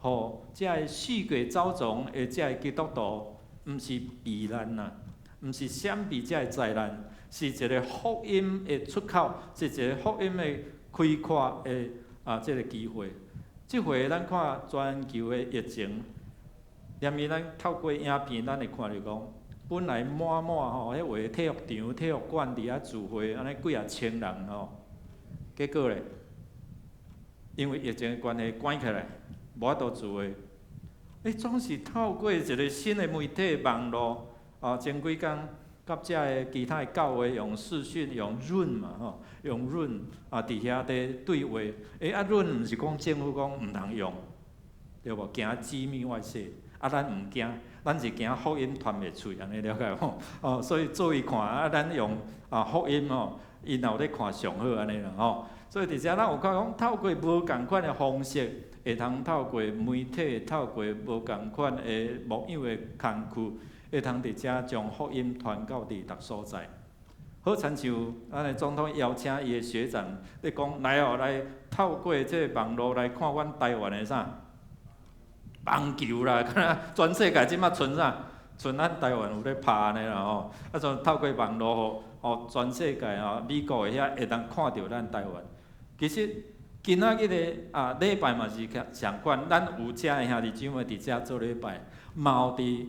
予這个四界走傱的這个基督徒，毋是避難啊，毋是閃避這个災難，是一个福音的出口，是一个福音的開闊的啊這个機會。這回咱看全球的疫情，連伊咱透過影片，咱會看著講，本來滿滿吼，彼有的體育場、體育館佇遐聚會，按呢幾仔千人吼，結果咧，因為疫情的關係關起來，無法度聚會。欸，總是透過一個新的媒體網路，啊，前幾工佮遮个其他的教會用視訊、用 Zoom 嘛吼，用 Zoom 啊，佇遐佇對話。欸，啊 Zoom 毋是講政府講毋通用，對無？驚機密外洩，啊，咱毋驚，咱是驚福音傳袂出去，按呢了解無？哦，所以注意看啊，咱用啊福音吼，𪜶若有咧看上好按呢啦吼。所以佇遮咱有看講，透過無仝款的方式，會通透過媒體，透過無仝款的牧養的工具，會通佇遮將福音傳到佇逐所在。好親像咱的總統邀請伊的學長，咧講來哦，來透過這个網路來看阮台灣的啥網球啦，敢若全世界這馬賰啥？賰咱台灣有咧拍按呢啦吼，啊，就透過網路吼，予全世界吼，美國的遐會當看著咱台灣。其實今仔日的啊禮拜嘛是仝款，咱有遮的兄弟姊妹佇遮做禮拜，嘛有佇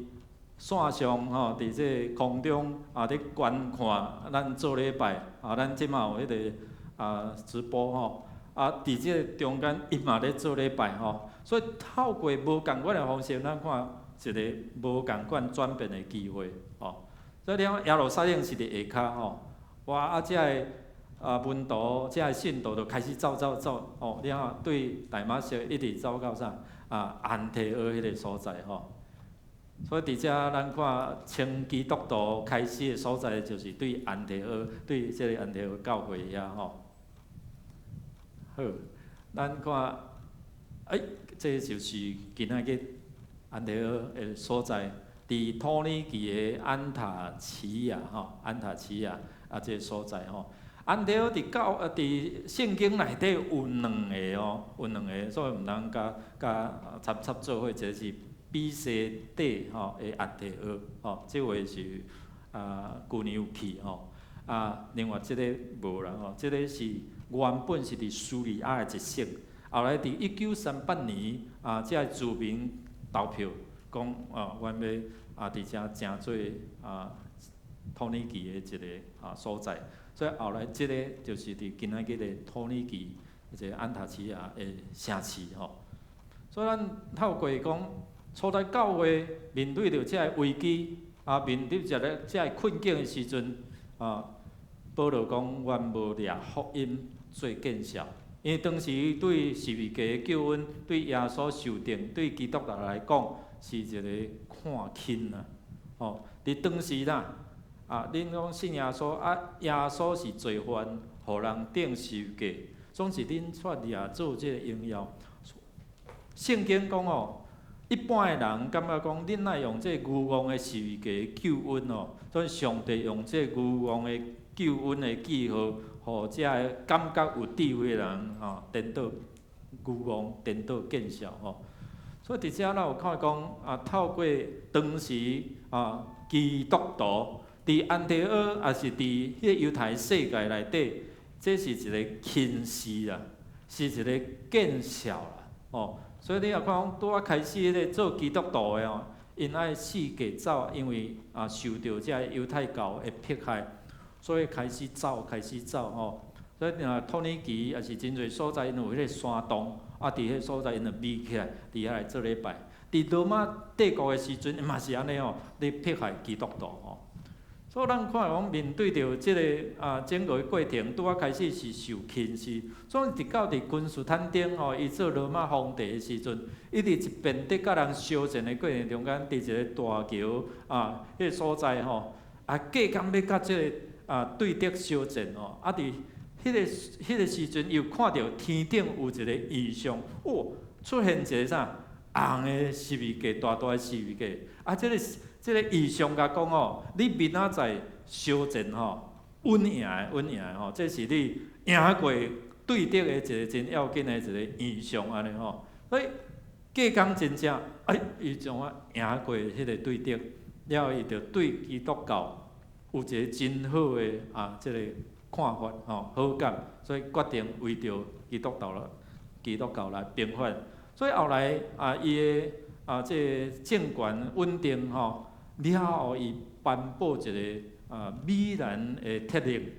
線上吼，佇這個空中啊佇觀看咱做禮拜啊，咱這馬有彼个啊直播吼，啊佇這个中間伊嘛咧做禮拜吼，所以透過無仝款的方式，咱看一个無仝款轉變的機會吼。所以你看耶路撒冷是佇下跤吼，哇啊遮个啊門徒，遮个信徒就開始走走走哦，你看對大馬色一直走到啥啊安提阿彼个所在吼。所以佇遮咱看稱基督徒開始的所在，就是對安提阿，對這个安提阿教會遐吼。好，咱看，欸，這就是今仔日安提阿的所在，佇土耳其的安塔齊亞吼，安塔齊亞啊，這个所在吼。安提阿佇教佇聖經內底有兩个哦，有兩个，所以毋通共共插插做伙，一个是比西底吼的安提阿吼，這回是啊舊年有去吼，啊另外這个無啦吼，這个是原本是佇敘利亞的一省，後來佇1938年啊，這个住民投票講啊，阮欲啊佇遮成做啊土耳其的一个啊所在，所以後來這个就是佇今仔日的土耳其一个安塔齊亞的城市吼。所以咱透過講，初代教會面對著這个危機，啊，面對這个這个困境的時陣，啊，保羅講，阮無掠福音做見笑，因為當時對十字架的救恩，對耶穌受釘，對基督徒來講是一个看輕啊。吼，佇當時啦，啊，恁講信耶穌，啊，耶穌是罪犯，予人釘十字架，總是恁煞掠做這个榮耀。聖經講哦，一般的人感覺講，恁愛用這个愚戇的十字架救恩哦，所以上帝用這个愚戇的救恩的記號，予這个感覺有智慧的人吼，顛倒愚戇，顛倒見笑吼。所以佇遮咱有看講啊，透過當時啊基督徒佇安提阿，抑是佇彼个猶太世界內底，這是一個輕視啦，是一個見笑啦，吼。所以你若看講拄仔開始彼个做基督徒的哦， 𪜶愛四界走，因為啊受著這个猶太教的迫害，所以開始走，開始走吼。所以若土耳其也是真濟所在，𪜶有彼個山洞，啊，佇彼個所在𪜶就匿起來，佇遐來做禮拜。佇羅馬帝國的時陣，嘛是按呢吼，咧迫害基督徒吼。所以咱看講面對著這个啊整個的過程，拄仔開始是受輕視，所以直到佇君士坦丁吼，伊做羅馬皇帝的時陣，伊佇一遍佇佮人相戰的過程中間，佇一個大橋啊，彼个所在吼，啊，隔工欲佮這个啊對敵相戰吼，啊，佇彼个時陣，又看著天頂有一個異象，哦，出現一个啥紅的十字架，大大的十字架，啊，這个異象共講吼，你明仔載相戰吼，穩贏的，穩贏的吼，這是你贏過對敵的一個真要緊的一個異象按呢吼。所以隔工真正，哎，伊將啊贏過彼个對敵，了後伊就對基督教有一個真好的啊，這个看法吼，好感，所以決定為著基督教了，基督教來平反。所以後來啊，伊的啊，這个政權穩定吼，了後伊頒布一个啊米蘭的鐵令，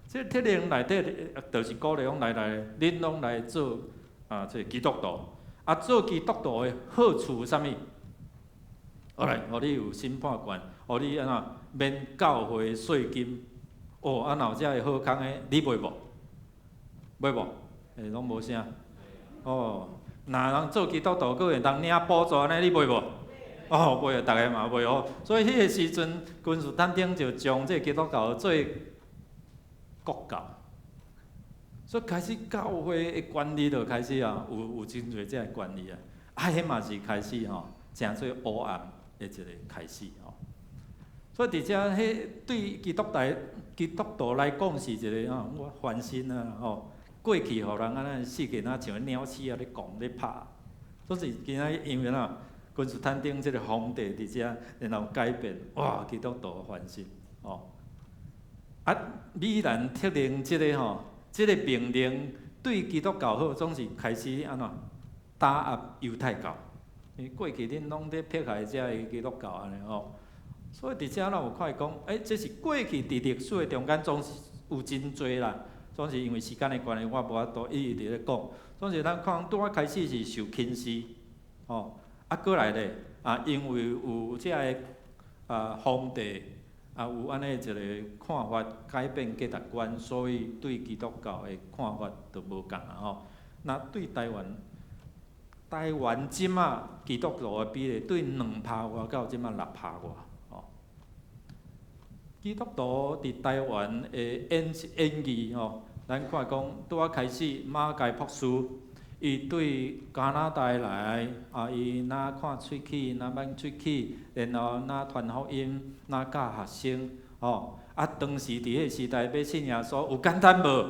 這個鐵令內底就是鼓勵講來來，恁攏來做啊這個基督徒，啊做基督徒的好處啥物？後來，予你有審判權，予你按怎免教會稅金，哦，啊若有遮个好康的，你袂無？袂無？欸，攏無聲。哦，若人做基督徒，閣會當領補助按呢，你袂無？哦，袂啊，逐个嘛袂哦。所以彼个時陣，君士坦丁就將這个基督教做國教，所以開始教會的權力就開始啊，有真濟這个權力啊，啊，彼嘛是開始吼，成做黑暗的一個開始吼。所以佇遮彼對基督徒來講是一个吼，我翻身啊吼。過去予人按呢四界若像鳥鼠仔咧狂咧拍，所以今仔因為哪，君士坦丁這个皇帝佇遮，然後改變，哇，基督徒翻身，哦。啊，米蘭鐵令這个吼，這个命令對基督教好，總是開始按怎打壓猶太教。因為過去恁攏咧迫害遮个基督教按呢吼，所以佇遮咱有看講，欸，這是過去佇歷史的中間總是有真濟啦。總是因為時間的關係，我無法度一一佇咧講。總是咱看拄仔開始是受輕視，吼，啊，過來咧，啊，因為有遮个啊皇帝啊有按呢一个看法改變價值觀，所以對基督教的看法就無仝啊吼。那對台灣，台灣這馬基督徒的比例對2%外到這馬6%外，吼。基督徒佇台灣的演義吼。咱看講，拄仔開始馬偕博士，伊對加拿大來，啊，伊若看喙齒，若挽喙齒，然後若傳福音，若教學生，吼，啊，當時佇彼个時代欲信耶穌有簡單無？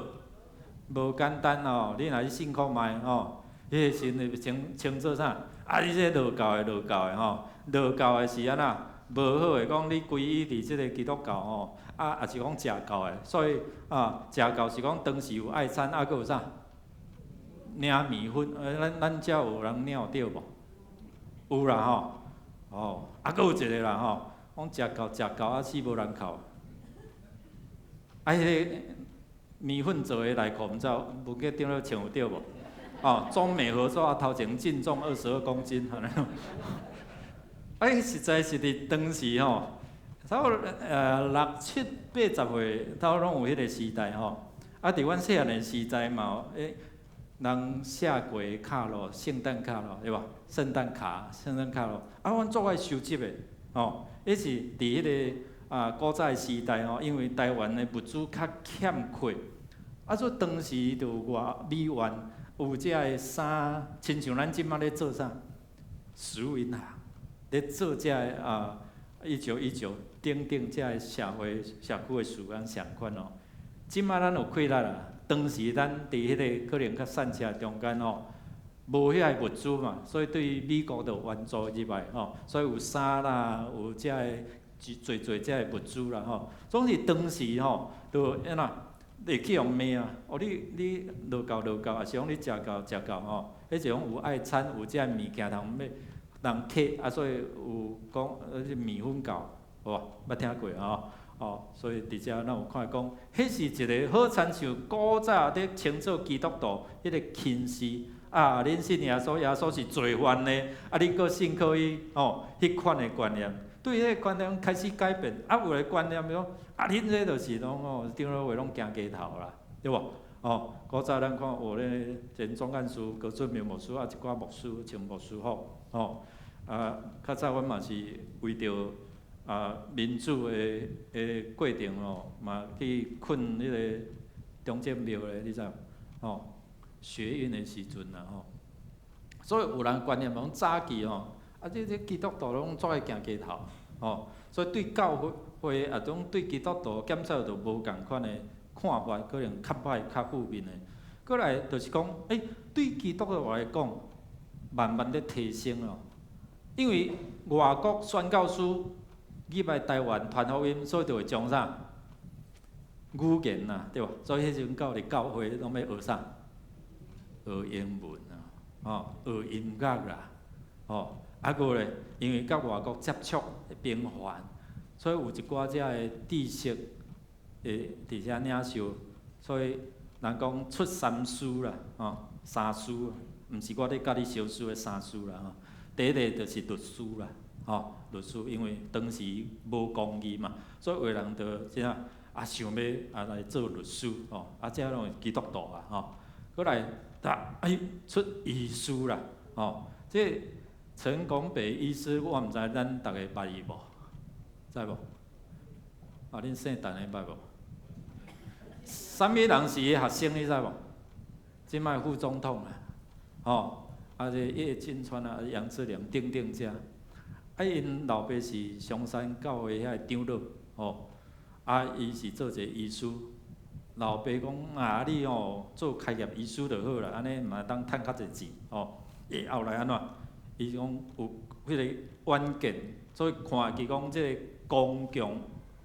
無簡單哦，你若去信看覓吼，彼个時陣稱做啥？啊，你這路教的路教的吼，路教的是按怎？無好的講，你歸依佇這个基督教吼，啊，也是講邪教的，所以啊，邪教是講當時有愛餐，啊，閣有啥？領麵粉，咱遮有人領著無？有啦吼，哦，啊，閣有一个啦吼，講邪教邪教啊死無人哭。啊，彼个麵粉做的內褲，毋知文革頂咧穿有著無？哦，中美合作啊，頭前淨重22公斤，哎，實在是佇當時吼，差不多六七八十歲，差不多攏有彼个時代吼。啊，佇阮細漢的時代嘛，欸，人寫過卡路，聖誕卡路，對無？聖誕卡，聖誕卡路，啊，阮足愛收集的，吼。彼是佇彼个啊古早的時代吼，因為台灣的物資較欠缺，啊，所以當時就外美元有遮个衫，親像咱這馬咧做啥？食物銀行。咧做遮个啊，1919等等遮个社會社區的事工相款哦。這馬咱有氣力啦，當時咱佇彼个可能較散赤中間吼，無遐個物資嘛，所以對美國就援助入來吼，所以有衫啦，有遮个濟濟遮个物資啦吼。總是當時吼，就按怎會去予罵啊？哦，你路教路教，抑是講你邪教邪教吼？彼是講有愛餐，有遮个物件通買。人客啊，所以有講麵粉教，有無？捌聽過吼？哦，所以佇遮咱有看講，彼是一個好親像古早佇稱做基督徒彼個輕視啊，恁信耶穌，耶穌是罪犯的，啊，恁閣信靠伊，吼，彼款的觀念，對彼個觀念開始改變，啊，有的觀念講，啊，恁這就是攏吼，長老會攏行街頭啦，對無？哦，古早咱看有咧前總幹事高俊明牧師啊，一寡牧師穿牧師服，吼，啊，較早阮嘛是為著民主的過程吼，嘛去睏彼個中正廟咧，你知無？吼，學運的時陣啦吼，所以有人觀念講早期吼，啊，這基督徒攏總愛行街頭，吼，所以對教會啊種對基督徒檢測就無仝款的看法，可能較歹、較負面的。過來就是講，對基督徒來講，慢慢咧提升咯，因為外國宣教師入來台灣傳福音，所以就會將啥語言啦，對無？所以彼時陣到佇教會攏欲學啥？學英文啊，吼，學音樂啦，吼，啊閣咧，因為佮外國接觸會頻繁，所以有一寡遮的知識會佇遮領受，所以人講出三師啦，吼，三師，毋是我咧佮你相輸的三師啦，吼。第一个就是律師啦，吼，律師，因為當時無公義嘛，所以有的人就怎啊，啊想欲來做律師，吼，啊這攏是基督徒啊，吼，閣來，出醫師啦，吼，這陳拱北醫師，我毋知咱逐个捌伊無？知無？啊，恁姓陳的捌無？啥物人是伊學生，你知無？這擺副總統啊，吼。啊，這葉金川啊，楊志良等等遮，啊，𪜶老爸是松山教會遐个長老，吼，啊，伊是做一个醫師，老爸講啊，你吼做開業醫師就好啦，按呢嘛會當趁較濟錢，吼。伊後來按怎？伊講有彼個遠見，所以看見講這个公共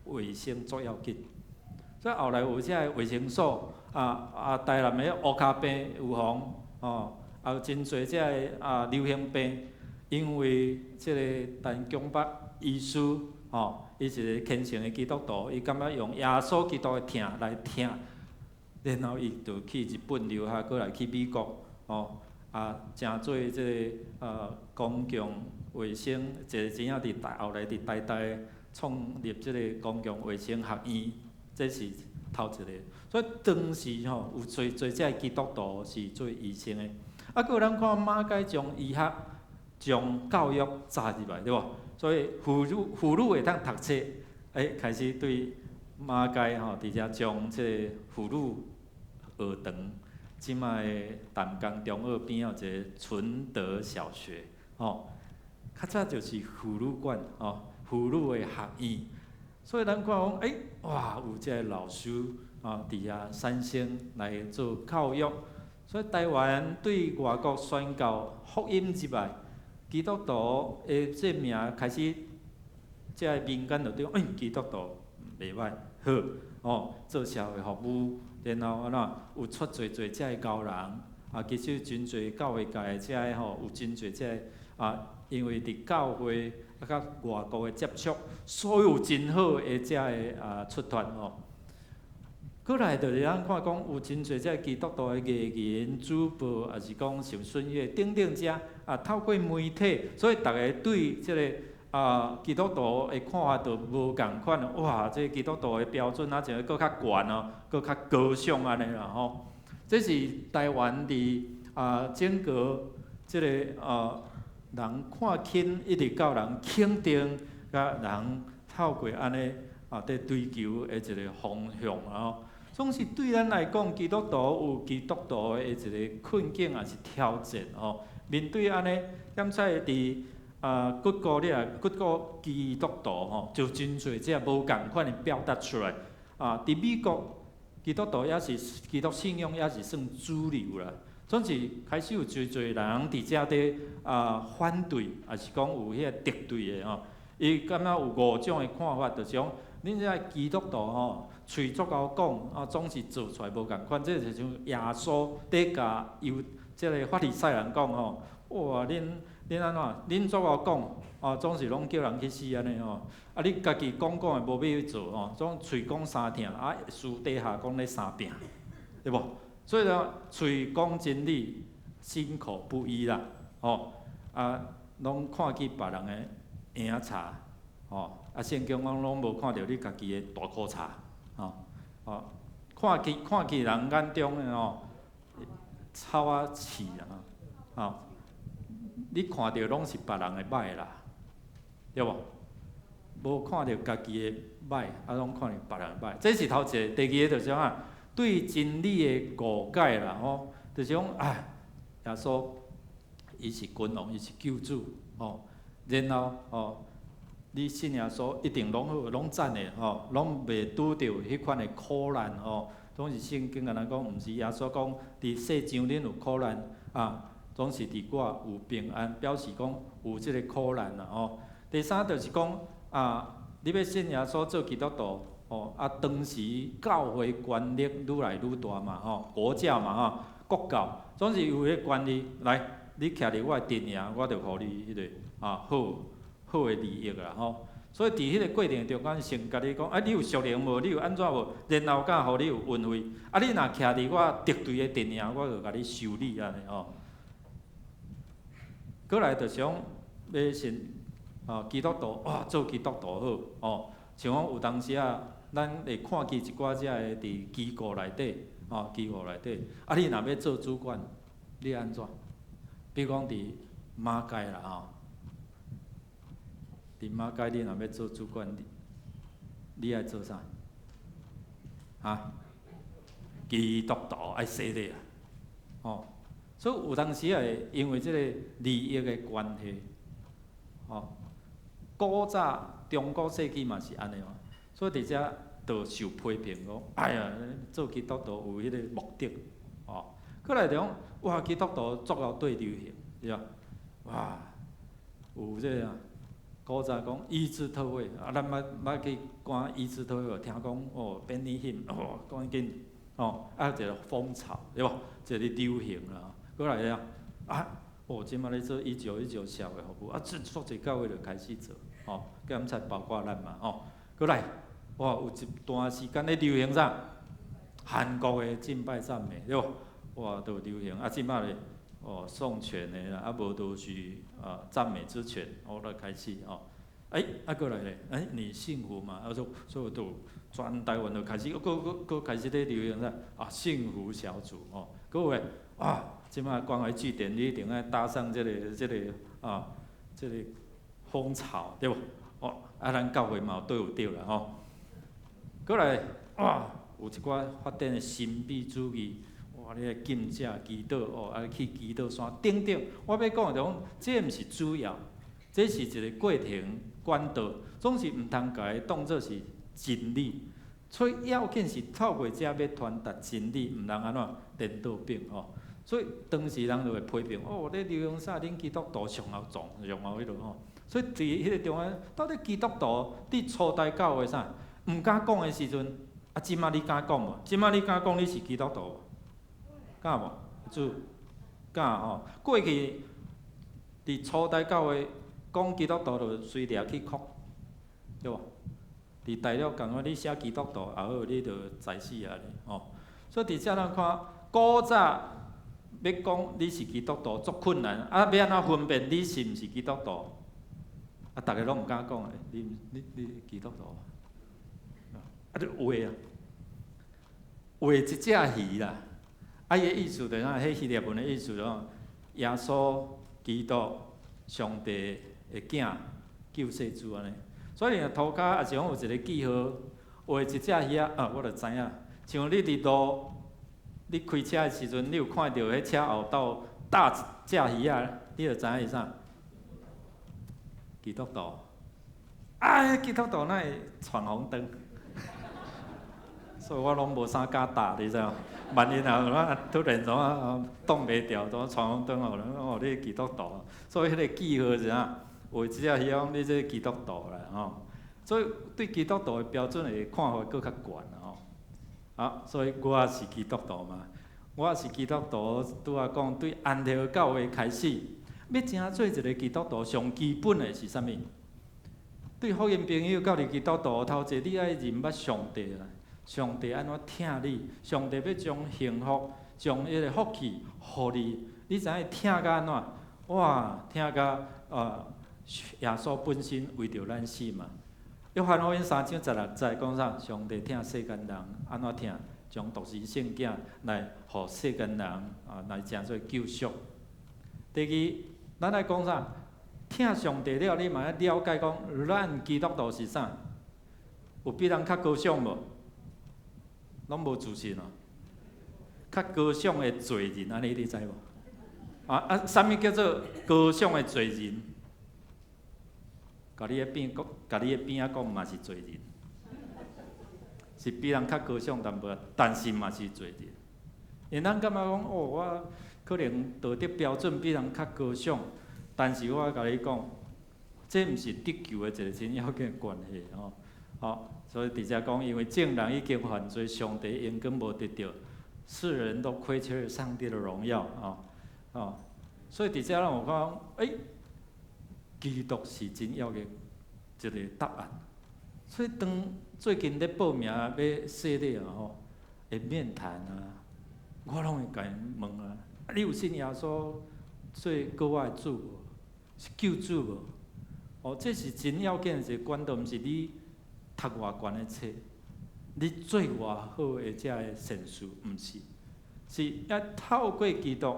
衛生足要緊，所以後來有這个衛生所，台南的烏跤病預防，吼。也有真濟這个流行病，因為這個陳拱北醫師吼，伊是一個虔誠的基督徒，伊感覺用耶穌基督的疼來疼，然後伊就去日本留學，閣來去美國，吼，成做這个公共衛生，一個真正佇台後來佇台大創立這個公共衛生學院，這是頭一個。所以當時吼有濟濟這个基督徒是做醫生的。啊，閣有咱看馬偕將醫學、將教育紮入來，對無？所以婦女會當讀冊，開始對馬偕吼，佇遮將這個婦女學堂，這擺的淡江中學邊仔一個純德小學，吼，較早就是婦女館，吼，婦女的學院。所以咱看講，哇，有這个老師啊，佇遐產生來做教育。所以台灣對外國宣教福音入來，基督徒的這名開始，這个民間就對講，基督徒袂歹，好，哦，做社會服務，然後按怎有出濟濟這个高人，啊，其實真濟教會界的這个吼，有真濟這个啊，因為佇教會啊佮外國的接觸，所以有真好的這个出脫吼。閣來就是咱看講有真濟這个基督徒的藝人、主播，抑是講像孫越等等遮啊，透過媒體，所以逐家對這个基督徒的看法就無仝款。哇，這個基督徒的標準啊，像閣較懸哦，閣較高尚按呢啦吼。這是台灣佇整個這个人看輕，一直到人肯定，佮人透過按呢佇追求的一個方向啊。總是對咱來講，基督徒有基督徒的一個困境，抑是挑戰吼。面對按呢，檢測佇各國你若各國基督徒吼，就真濟這無仝款的表達出來。啊，佇美國，基督徒也是基督信仰也是算主流啦。總是開始有濟濟人佇遮佇反對，抑是講有彼個敵對的吼。伊感覺有五種的看法，就是講恁這基督徒吼，喙足𠢕講，啊，總是做出來無仝款。這就像耶穌佇共猶這个法利賽人講吼，哇，恁恁按怎？恁怎樣講？哦，總是攏叫人去死按呢吼。啊，你家己講講的無欲去做吼，總喙講三疼，啊，私底下講咧三拚，對無？所以講喙講真理，心口不一啦，吼啊，攏看見別人的影柴，吼啊，聖經講攏無看著你家己的大箍柴，吼哦，看見人眼中的吼草仔刺啊，吼，你看著攏是別人的䆀啦，對無？無看著家己的䆀，啊，攏看著別人的䆀。這是頭一个，第二个就是啥？對真理的誤解啦，吼，就是講啊，耶穌伊是君王，伊是救主，吼，然後吼，你信耶穌一定攏好，攏讚的，吼，攏袂拄著彼款的苦難，吼。總是聖經按呢講，毋是耶穌講，佇世上恁有苦難，啊，總是佇我有平安，表示講有這个苦難啦，吼。第三就是講啊，你欲信耶穌做基督徒，吼啊，當時教會權力愈來愈大嘛，吼，國教嘛，吼，國教，總是有彼个權力來，你徛佇我的陣營，我就予你彼个啊好好的利益啦，吼。所以佇彼个過程中間，先共你講，啊，你有屬靈無？你有按怎無？然後敢予你有恩惠。啊，你若徛佇我敵對的陣營，我就共你修理按呢吼。過來就是講欲信啊，基督徒哇，做基督徒好哦。像講有當時啊，咱會看見一寡遮的佇機構內底，吼，機構內底，啊，你若欲做主管，你按怎？比如講佇馬偕啦吼，佇馬偕你若欲做主管，你愛做啥？哈？基督徒愛洗禮啊，吼。所以有當時會因為這个利益的關係，吼，古早中古世紀嘛是按呢嘛，所以佇遮就受批評講，哎呀，做基督徒有彼个目的，吼。過來就講，哇，基督徒足𠢕對流行，對吧？哇，有這个古早講醫治特會，啊，咱捌捌去看醫治特會，聽講哦，Benny Hinn，哦，趕緊，哦，啊，一个風潮，對無？一個流行啦。過來啊，啊，哦，這馬咧做1919社會服務，啊，這足濟教會就開始做，吼，檢查包括咱嘛，吼，過來，哇，有一段時間咧流行啥？韓國的敬拜讚美，對無？哇，都流行，啊，這馬咧，哦，頌泉的啦，啊，無就是啊讚美之泉，哦，就開始哦，欸，啊，過來咧，欸，你幸福嗎？啊，所以都全台灣就開始，閣閣閣開始咧流行啥？啊，幸福小組，哦，閣有咧，啊。這馬關懷據點，你一定愛搭上這个啊，這个風潮，對無？哦，啊，咱教會嘛都有著啦吼。過來，哇，有一寡發展的神秘主義，哇，你愛禁食祈禱哦，啊去祈禱山等等。我欲講的就講，這毋是主要，這是一个過程管道，總是毋通共伊當做是真理。所以要緊是透過這欲傳達真理，毋通按怎顛倒反吼。所以當時人就會批評，哦，你流行啥？恁基督徒上𠢕撞，上𠢕彼落吼。所以佇彼个中間，到底基督徒佇初代教會啥，毋敢講的時陣，啊，這馬你敢講無？這馬你敢講你是基督徒無？敢無？主，敢吼？過去佇初代教會講基督徒就隨掠去哭，對無？佇大陸仝款，你寫基督徒也好，你就知死啊吼。所以佇遮咱看古早。欲講你是基督徒足困難，啊，欲按怎分辨你是毋是基督徒？啊，逐个攏毋敢講，你你基督徒？啊，就畫啊，畫一隻魚啦。啊，伊的意思就是啥？彼希臘文的意思就講，耶穌基督上帝的囝，救世主按呢。所以塗跤也是講有一个記號，畫一隻魚仔，啊，我就知影。像你佇路，你開車的時陣，你有看著彼車後斗搭一隻魚仔，你就知影是啥？基督徒。啊，基督徒哪會闖紅燈？所以我攏無啥敢搭，你知無？萬一若突然怎啊擋袂牢，怎闖紅燈哦？哦，你基督徒。所以彼個記號是啥？畫一隻魚講你這基督徒啦，吼。所以對基督徒的標準會看法閣較懸吼。啊，所以我是基督徒嘛，我是基督徒，拄仔講對安提阿教會開始，欲成做一个基督徒，上基本的是啥物？對福音朋友到佇基督徒頭一，你愛認捌上帝啦。上帝按怎疼你？上帝欲將幸福、將彼個福氣予你，你知影疼甲按怎？哇，疼甲耶穌本身為著咱死嘛。約翰福音3章16節講啥？上帝疼世間人，按怎疼？將獨生聖子來予世間人啊，來成做救贖。第二，咱愛講啥？疼上帝了，你嘛愛了解講，咱基督徒是啥？有比人較高尚無？攏無自信哦。較高尚的罪人，按呢你知無？啊，啥物叫做高尚的罪人？共你的邊講，共你的邊仔講嘛是罪人，是比人較高尚淡薄，但是嘛是罪人。因為咱感覺講，哦，我可能道德標準比人較高尚，但是我共你講，這毋是得救的一個真要緊的關係吼。好，所以佇遮講，因為眾人已經犯罪，上帝榮光無得著，世人都虧缺了上帝的榮耀啊！哦，所以佇遮咱有講，基督是真要緊一個答案。所以當最近咧報名欲洗禮啊吼，會面談啊，我攏會共𪜶問啊，你有信耶穌做閣我的主無？是救主無？哦，這是真要緊的一個管道，毋是你讀偌懸的冊，你做偌好的這个善事，毋是，是欲透過基督，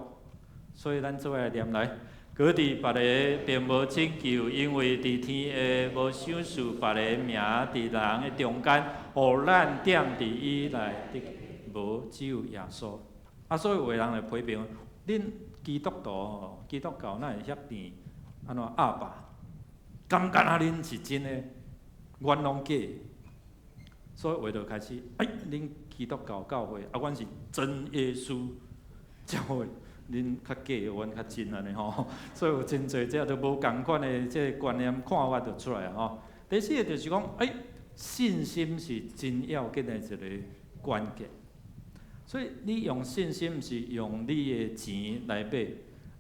所以咱做伙來念來。閣佇別个並無拯救，因為佇天下無賞賜別个名佇人的中間，予咱踮佇伊內得救，無只有耶穌。啊，所以有的人會批評，恁基督徒吼，基督教哪會遐甜？按怎鴨霸？感覺啊，恁是真的，阮攏假。所以話就開始，恁基督教教會，啊，阮是真耶穌教會。恁較假，阮較真按呢吼，所以有真濟這都無仝款的這個觀念看法就出來吼。第四个就是講，信心是真要緊的一個關鍵。所以你用信心，毋是用你的錢來買，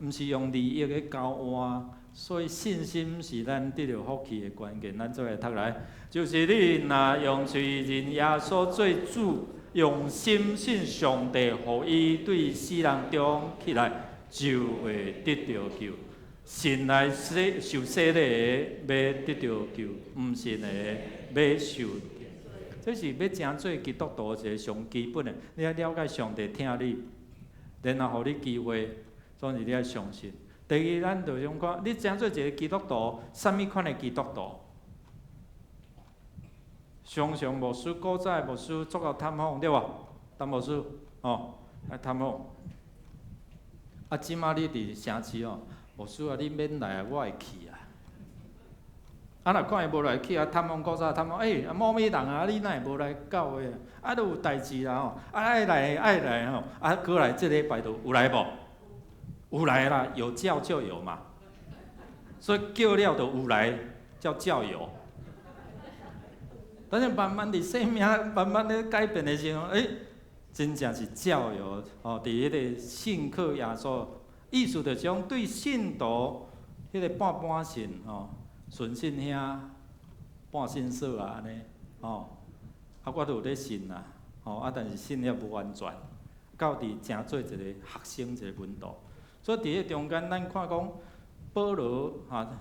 毋是用利益的交換。所以信心是咱得著福氣的關鍵。咱做伙讀來，就是你若用喙認耶穌做主，用心信上帝，予伊對死人中起來，就會得著救。信來洗受洗禮的，欲得著救；毋信的，欲受。這是欲成做基督徒一個上基本的。你愛了解上帝疼你，然後予你機會，總是你愛相信。第二，咱就想看，你成做一個基督徒，啥物款的基督徒？常常牧師古早的牧師足夠探訪，對無？陳牧師，哦，愛探訪。啊，這馬你佇城市哦，牧師啊，你免來啊，我會去啊。啊，若看伊無來去啊，探訪古早探訪，啊，某某人啊，你哪會無來教會？啊，都有代誌啦吼，啊，愛來愛來吼，啊，閣來這禮拜就有來無？有來啦，有叫就有嘛。所以叫了就有來，叫教友。但是慢慢佇生命慢慢咧改變的時陣，真正是教友吼，佇彼個信靠耶穌，意思就是講對信徒彼個半半信吼，順信兄、半信嫂啊按呢吼，啊我都有咧信啦，吼啊但是信猶無完全，到佇成做一個學生一個門徒，所以佇彼中間咱看講保羅哈，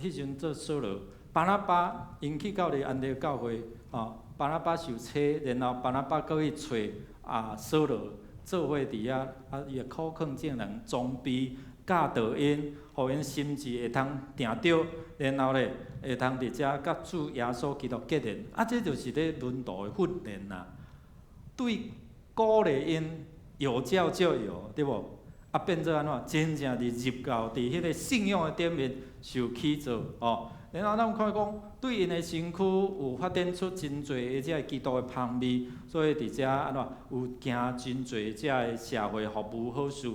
彼時陣做掃羅。巴拿巴𪜶去到佇安提阿教會，吼，巴拿巴受洗，然後巴拿巴閣去揣啊掃羅做伙佇遐，啊伊會苦勸眾人裝備教導𪜶，予𪜶心志會通定著，然後咧會通佇遮佮主耶穌基督結連，啊這就是咧門徒的訓練啦。對鼓勵𪜶有教就有，對無？啊變做按怎？真正佇入教佇彼個信仰的頂面受起造，吼。然後咱看講，對𪜶的身軀有發展出真濟的這个基督的芳味，所以佇遮按怎有行真濟這个社會服務好事。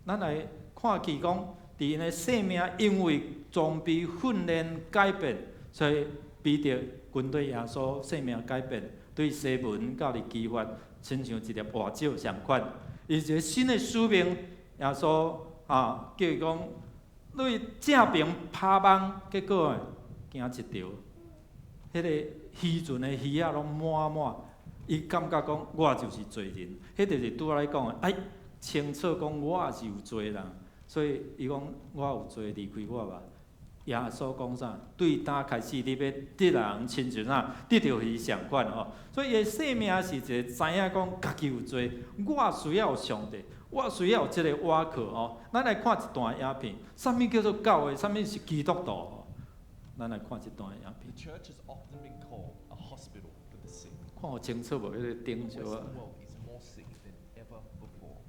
咱來看見講，佇𪜶的生命因為裝備訓練改變，所以彼得跟隨耶穌生命改變，對西門到佇磯法，親像一粒活石仝款，伊一個新的使命，耶穌啊叫伊講。對正爿拋網，結果驚一條，彼個漁船的魚仔攏滿滿，伊感覺講我就是罪人，彼就是拄仔來講的，哎，清楚講我是有罪人，所以伊講我有罪，離開我吧。耶穌講啥？對今開始，你欲得人親像啥？得著魚相款吼。所以伊的生命是一個知影講家己有罪，我需要上帝，我需要這個倚靠吼。咱來看一段影片，啥物叫做教會？啥物是基督徒？咱來看這段影片。 The church has often been called a hospital for the sick. 看有清楚無？彼個頂 The 少 Western 啊。 world is more sick than ever before.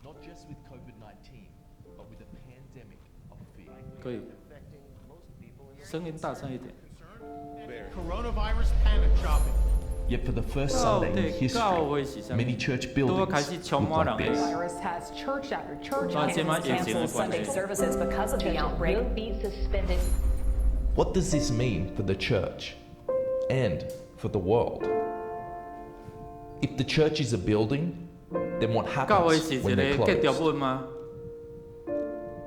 Not just with COVID-19, but with a pandemic of fear. 可以，聲音大聲一點。 Coronavirus panic shopping. Yet for the first 到 Sunday in 底教 history, 會是啥物？ many church 拄仔開 buildings 始充 look 滿 like 人的。 this. Virus has church after church 啊，這擺疫情 cancel 的關 Sunday 係。 services because of the outbreak. Will be suspended. What does this mean for the church and for the world? If the church is a building, then what 教會 happens 是一 when they're 個建築 closed? 物嗎？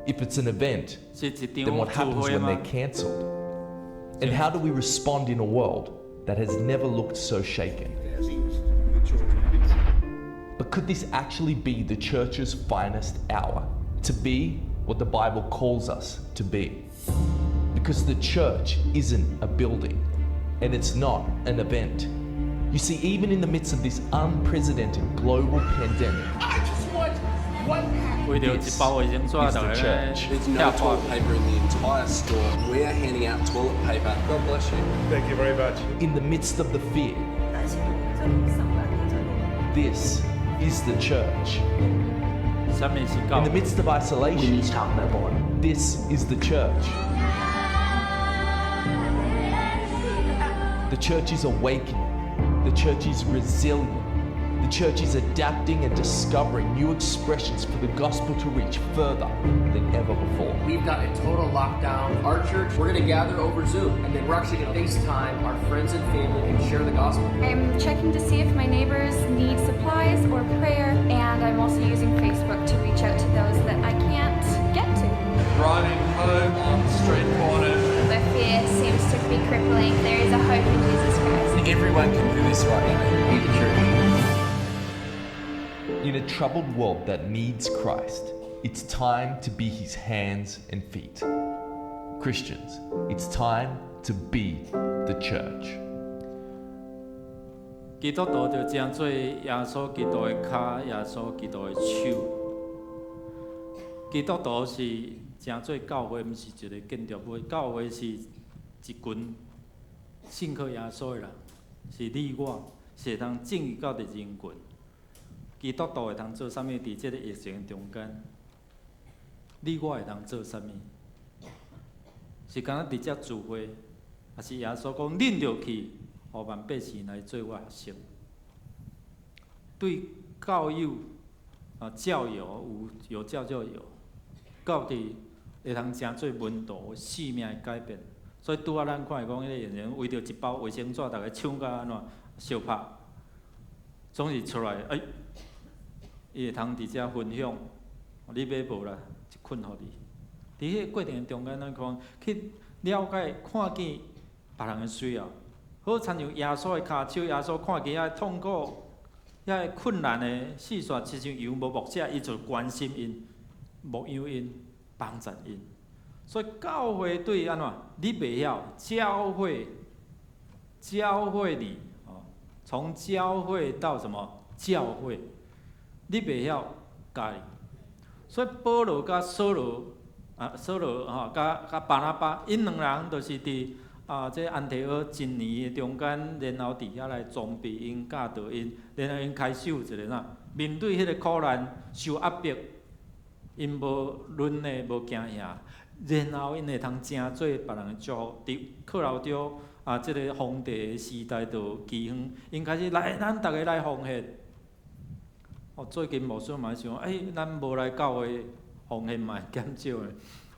If it's an event, 是一 then 場 what 聚 happens 會 when 嗎？ they're cancelled? And how do we respond in a world that has never looked so shaken? But could this actually be the church's finest hour? To be what the Bible calls us to be? Because the church isn't a building, and it's not an event. You see, even in the midst of this unprecedented global pandemic, I just want one pack. 為著一包衛生紙，逐個咧 There's no 拆破 toilet paper in the entire store. We are handing out toilet paper. God bless you. Thank you very much. In the midst of the fear, this is the church. 啥物是教 In the midst of isolation, this is the church. The church is awakening. The church is resilient. The church is adapting and discovering new expressions for the gospel to reach further than ever before. We've got a total lockdown. Our church, we're going to gather over Zoom, and then we're actually going to FaceTime our friends and family and share the gospel. I'm checking to see if my neighbors need supplies or prayer, and I'm also using Facebook to reach out to those that I can't get to. Driving home on street corners. Where fear seems to be crippling, there is a hope in Jesus Christ. Everyone can do this right now. Be the church. In a troubled world that needs Christ, it's time to be his hands and feet. Christians, it's time to be the church. 基督徒就成做耶穌基督的跤，耶穌基督的手。基督徒是成做教會，毋是一個建築物，教會是一群信靠耶穌的人，是你我，是會通進入到佇人群。基督徒會通做啥物？佇這個疫情中間，你我會通做啥物？是敢若佇遮聚會，抑是耶穌講，恁著去，予萬百姓來做我學生。對教友啊，教友有有教就有，到底會通成做門徒生命的改變。所以拄仔咱看講，彼個人為著一包衛生紙，逐家搶甲按怎相拍，總是出來，欸，伊會通佇遮分享，你買無啦，一捆予你。佇彼個過程中間，咱看去了解、看見別人的需要，好親像耶穌的跤手，耶穌看見遐痛苦、遐個困難的四散，親像羊無牧者，伊就關心𪜶、牧養𪜶、幫助𪜶。所以教會對按怎？你袂曉教會，教會你哦，從教會到什麼教會？你袂曉教伊。所以保羅佮掃羅啊，掃羅吼，佮巴拿巴，𪜶兩人就是佇啊，這安提阿一年的中間，然後佇遐來裝備𪜶、教導𪜶，然後𪜶開始有一個啥？面對彼個苦難、受壓迫，𪜶無忍的、無驚嚇，然後𪜶會通成做別人的祝福。佇克勞丟啊，這個皇帝的時代就饑荒，𪜶開始來，咱逐家來奉獻。哦，最近牧師嘛想，欸，咱無來教會奉獻嘛會減少的，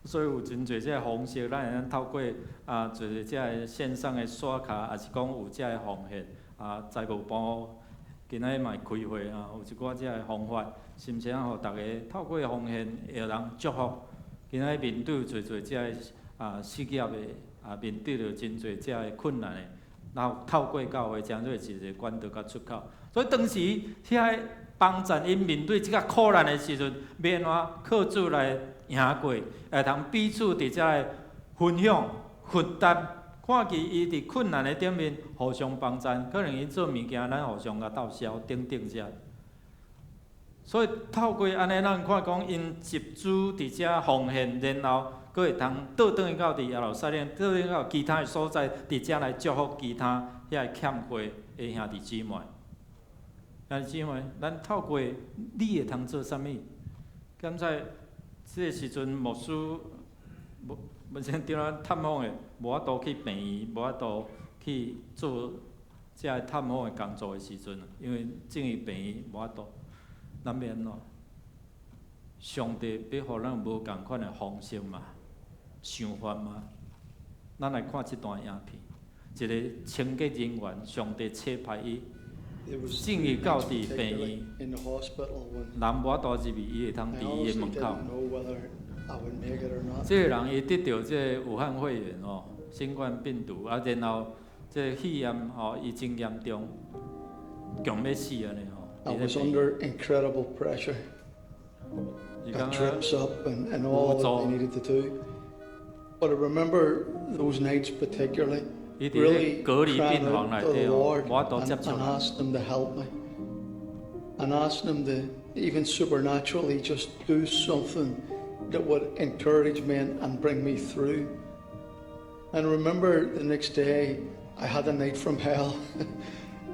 所以有真濟這个方式，咱會當透過啊，做這个線上的刷卡，抑是講有這个奉獻啊，財務部今仔日嘛會開會啊，有一寡這个方法，是毋是啊？予逐家透過奉獻會人祝福。今仔日面對濟濟遮个失業的，面對著真濟遮个困難的，然後透過教會成做一個管道佮出口。所以當時遐个幫贊𪜶面對這个苦難的時陣，欲按怎靠主來贏過，會通彼此佇遮個分享、負擔，看見伊佇困難的頂面互相幫贊，可能𪜶做物件，咱互相共鬥銷等等遮。所以透過按呢，咱看講𪜶集資佇遮奉獻，然後閣會通倒轉去到佇耶路撒冷，倒轉到其他的所在，佇遮來祝福其他遐個欠缺的兄弟姊妹。兄弟姊妹，咱透過你會通做啥物？敢在這個時陣，牧師無本身對咱探訪的，無法度去病院，無法度去做這個探訪的工作的時陣，因為進去病院無法度。咱欲按怎？上帝欲予咱無仝款的方式嘛，想法嘛。咱來看這段影片，一個清潔人員，上帝差派伊進去到佇病院，人無法度入去，伊會通佇伊的門口。這個人伊得著這個武漢肺炎哦，新冠病毒啊，然後這個肺炎吼，伊真嚴重，強欲死按呢吼。 I was under incredible pressure. Got drips up and all that they needed to do. But I remember those nights particularly, really crying out to the Lord and asked Him to help me. And asked Him to even supernaturally just do something that would encourage me and bring me through. And I remember the next day, I had a night from hell.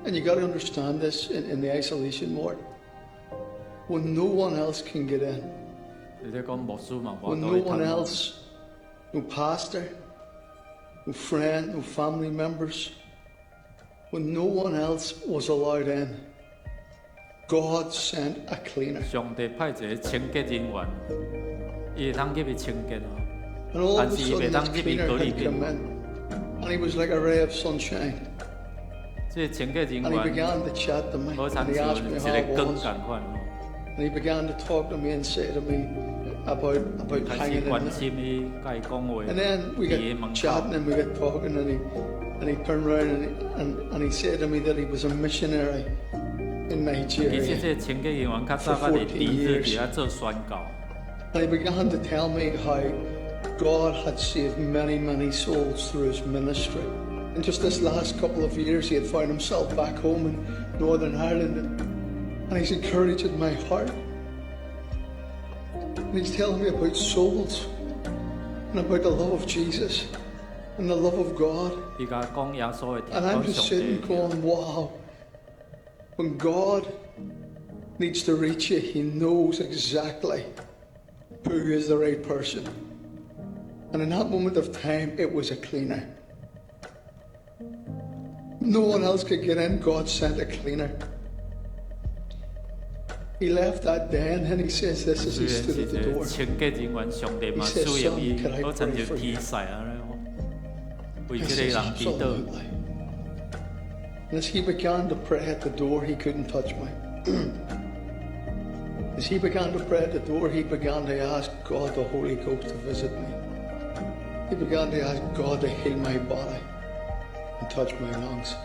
And you got to understand this in the isolation ward. When no one else can get in, when no one else, no pastor, no friend, no family members, when no one else was allowed in, God sent a cleaner. 上帝派一個清潔人員，伊會通入去清潔哦，但是伊袂當入去隔離病房。 And he was like a ray of sunshine. 這個清潔人員，好親像一個光仝款。 And he began to talk to me and say to me about hanging in there. And then we got chatting and we got talking and he turned around and he said to me that he was a missionary in Nigeria for 14 years. And he began to tell me how God had saved many, many souls through his ministry. In just this last couple of years, he had found himself back home in Northern Ireland. And he's encouraging my heart. And he's telling me about souls and about the love of Jesus and the love of God. And I'm just sitting going, "Wow." When God needs to reach you, he knows exactly who is the right person. And in that moment of time, it was a cleaner. No one else could get in. God sent a cleaner. He left that day and he says this as he stood at the door. He says, "Son, can I pray for you?" I says, "Absolutely." And as he began to pray at the door, he couldn't touch me. As he began to pray at the door, he began to ask God, the Holy Ghost, to visit me. He began to ask God to heal my body and touch my lungs.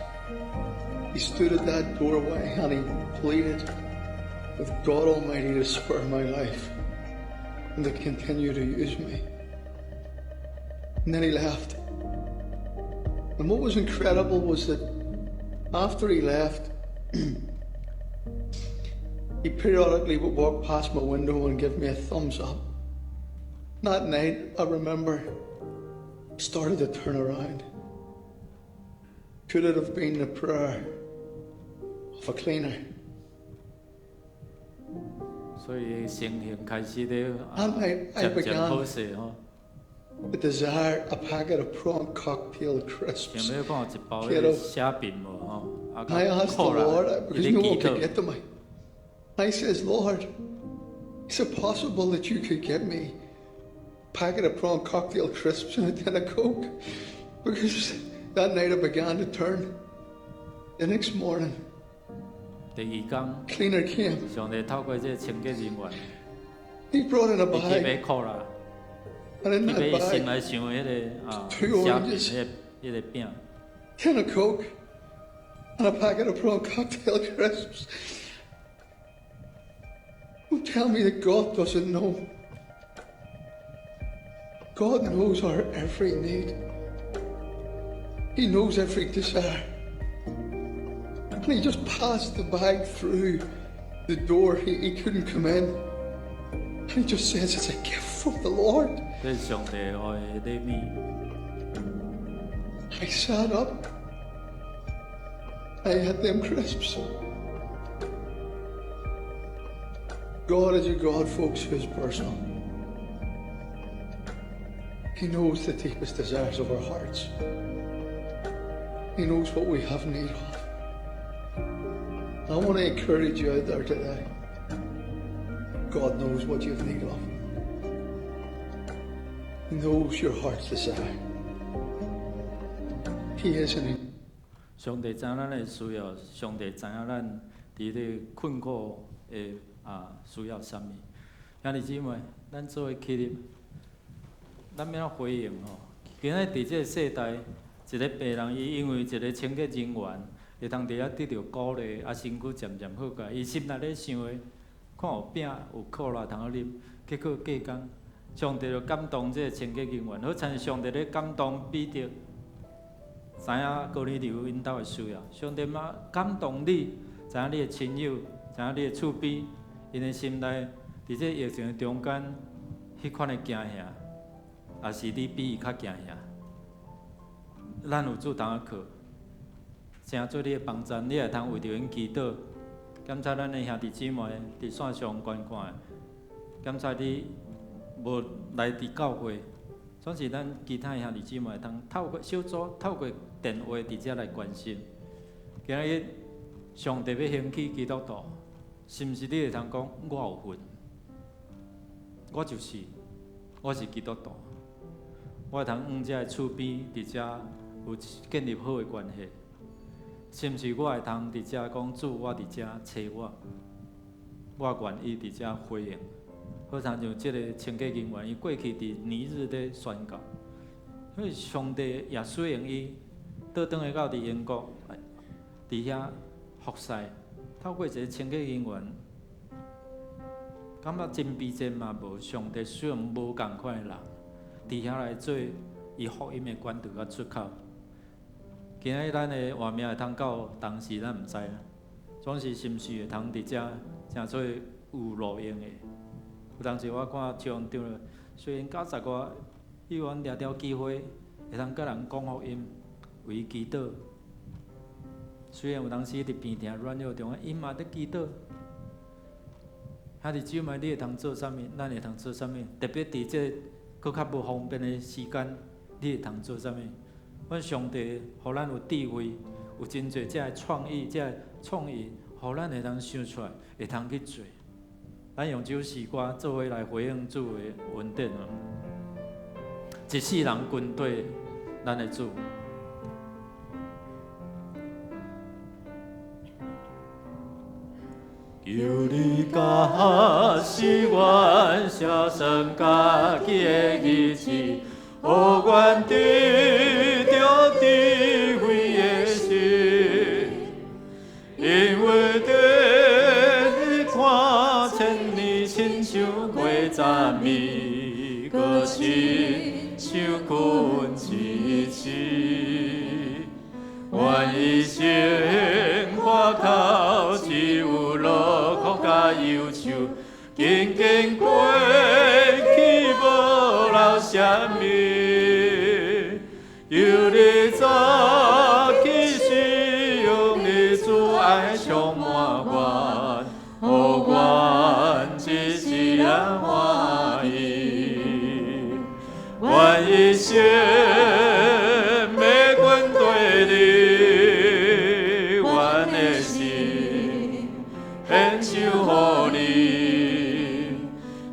He stood at that doorway and he pleaded with God Almighty to spare my life and to continue to use me. And then he left. And what was incredible was that after he left, he periodically would walk past my window and give me a thumbs up. That night, I remember, started to turn around. Could it have been the prayer of a cleaner? 所以情形開始咧，漸漸好勢吼。 To desire a packet of prawn cocktail crisps. 想欲看一包彼個蝦餅無吼？ I asked the Lord because no one could get to me. I says, "Lord, is it possible that you could get me a packet of prawn cocktail crisps and a tin of Coke?" Because that night I began to turn. The next morning, 第二工，cleaner came. 上帝透過這個清潔人員，He brought in a bag. 伊買苦啦。And in 去 that 買伊心 bag, 內想的彼个啊， two 虾 oranges, 饼，彼个饼。 tin of Coke, and a packet of prawn cocktail crisps. Don't tell me that God doesn't know. God knows our every need. He knows every desire. And he just passed the bag through the door. He couldn't come in. And he just says it's a gift from the Lord. 這是上帝予的禮物。 I sat up. I had them crisps. God is a God, folks, who is personal. He knows the deepest desires of our hearts. He knows what we have need of. I want to encourage you out there today. God knows what you have need of. He knows your heart's desire. He is an 上帝知影咱的需要，上帝知影咱佇咧困苦的需要啥物。兄弟姊妹，咱做伙起立，咱欲按怎回应吼？今仔佇這个世代，一个病人伊因為一個清潔人員會通佇遐得著鼓勵，身軀漸漸好起來，伊心內咧想的，看有餅有可樂通好啉，結果隔工，上帝就感動這個清潔人員，好親像上帝咧感動彼得。知影哥尼流𪜶兜的需要，上帝嘛感動你，知影你的親友，知影你的厝邊，𪜶的心內，佇這疫情的中間，彼款的驚嚇，也是你比伊較驚嚇。咱有主通好靠，成做你的幫贊，你會通為著𪜶祈禱。感謝咱的兄弟姊妹佇線上觀看的，感謝你無來佇教會。總是咱其他的兄弟姊妹會通透過小組、透過電話佇遮來關心。今日上帝欲興起基督徒，是毋是你會通講我有份？我就是，我是基督徒，我會通向遮的厝邊佇遮有建立好的關係。是毋是我會通佇遮講主，我佇遮揣我，我願意佇遮回應。好親像這个清潔人員，伊過去佇尼日咧宣教，所以上帝也使用伊，倒轉來到佇英國，佇遐服侍，透過一个清潔人員，感覺真卑賤嘛無，上帝使用無仝款的人，佇遐來做伊福音的管道佮出口。今仔日咱的活命會通到當時，咱毋知啦，總是是毋是會通佇遮成做有路用的。有當時我看像對了，雖然九十外，伊阮掠著機會，會通佮人講福音，為伊祈禱。雖然有當時佇病痛軟弱中，伊嘛佇祈禱。兄弟姊妹，你會通做啥物？咱會通做啥物？特別佇這閣較無方便的時間，你會通做啥物？阮上帝予咱有智慧，有真濟這个創意，這个創意，予咱會通想出來，會通去做。咱用這首詩歌做伙來回應主的恩典啊！一世人跟綴咱的主。求你教示阮，写算家己的日子，予阮得著智慧的心，因為得看千年親像過昨暝，閣親像睏一時。願一生活口只有勞苦佮憂愁，緊緊過去無留啥物。求你早起時用你慈愛充滿阮，予阮一世人歡喜。願一生欲跟綴你，阮的心獻上予你。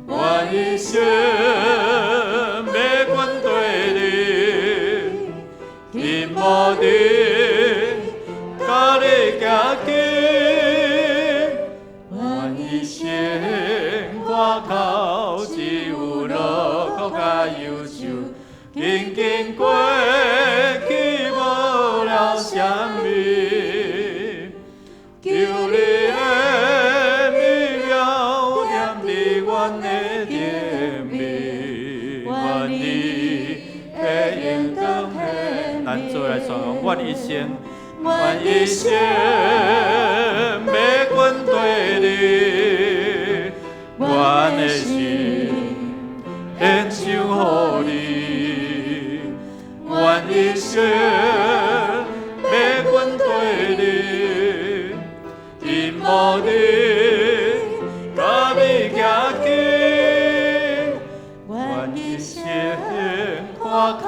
願一生欲跟綴你，希望你佮你行近。愿一生活口只有勞苦佮憂愁，生，愿一生欲跟缀你，阮的心献上予你，愿一生欲跟缀你，因无你，甲你行近，愿一生苦口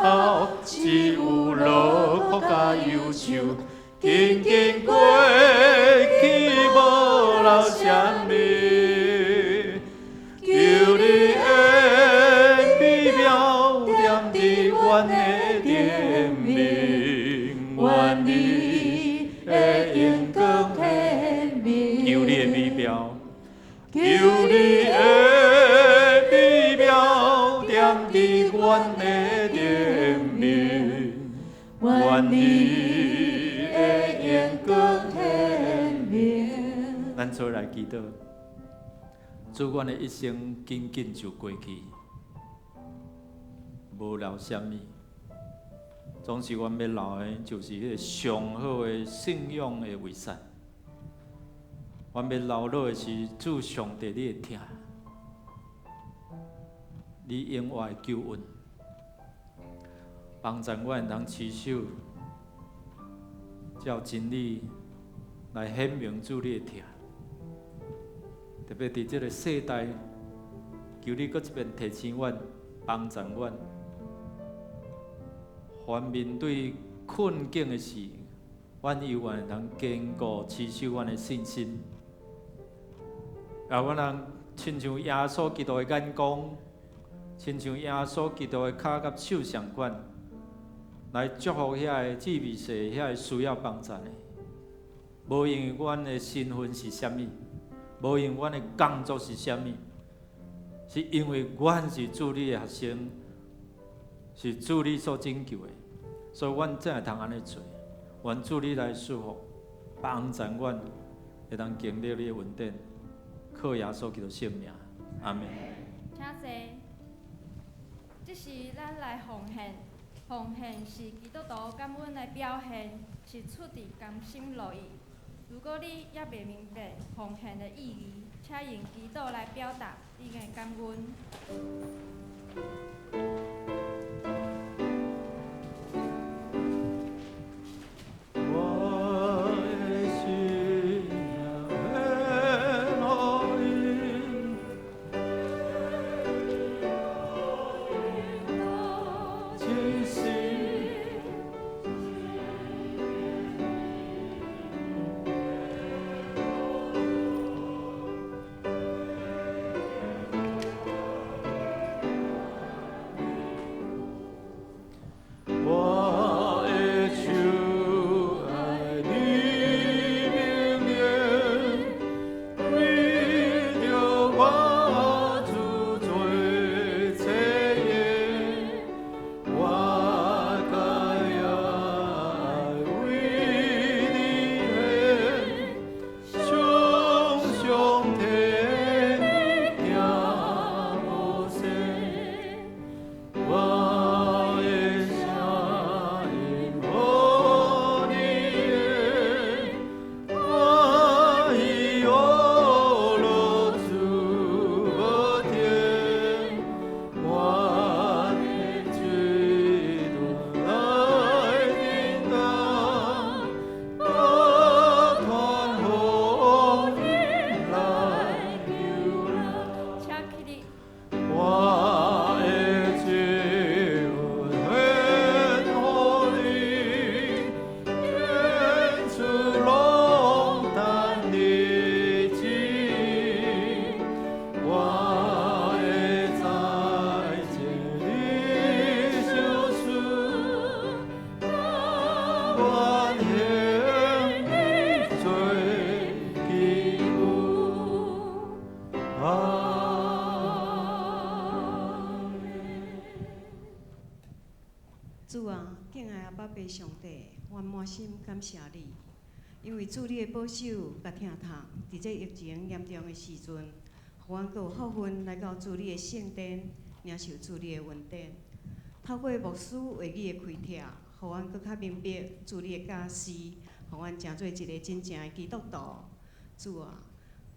只有劳苦佮忧愁，紧紧过去无留啥物。求你的美妙踮伫阮的顶面，愿你的荣光显明。求你的美妙，求你的美妙踮伫阮的顶面，愿你的荣光显明。咱做来祈祷，主，阮的一生紧紧就过去，无留啥物。总是阮欲留的，就是彼个上好的信仰的遗产。阮欲留落的是主上帝你的疼，你永活的救恩，帮助阮通持守照真理来显明主你的疼。特别伫这个世代，求你阁一遍提醒阮，帮助阮，凡面对困境的时，阮犹原会通坚固持守阮的信心。啊，阮通亲像耶稣基督的眼光，亲像耶稣基督的跤佮手相款，来祝福遐个志未细、遐个需要帮助的。无因为阮的身份是啥物，无因为阮的工作是啥物，是因为阮是主你的学生，是主你所拯救的，所以阮才会通按呢做。愿主你来赐福，帮助阮会当经历你的恩典，靠耶稣基督圣名，阿们。请坐。这时咱来奉献，奉献是基督徒感恩的表现，是出自甘心乐意。如果你犹未明白奉献的意义，请用祈祷来表达你的感恩。我的心献予你，一生。我的手爱你命令，为著我主做测验，我甘愿为你献，常常天听无声。我的声音予你的，我意学落主无停，我的嘴唇来叮当，我传福音来救人。请起立。我的救恩献予你，远处拢等你旨意，我会在这里相思，甘愿行做基督。阿门。主啊，敬爱阿爸父上帝，阮满心感谢你，因为主你的保守佮疼痛，伫这疫情严重的时阵，予阮阁有福分来到主你的圣殿，领受主你的恩典。透过牧师话语的开拓，予予阮閣較明白主你的教示，予阮成做一个真正的基督徒。主啊，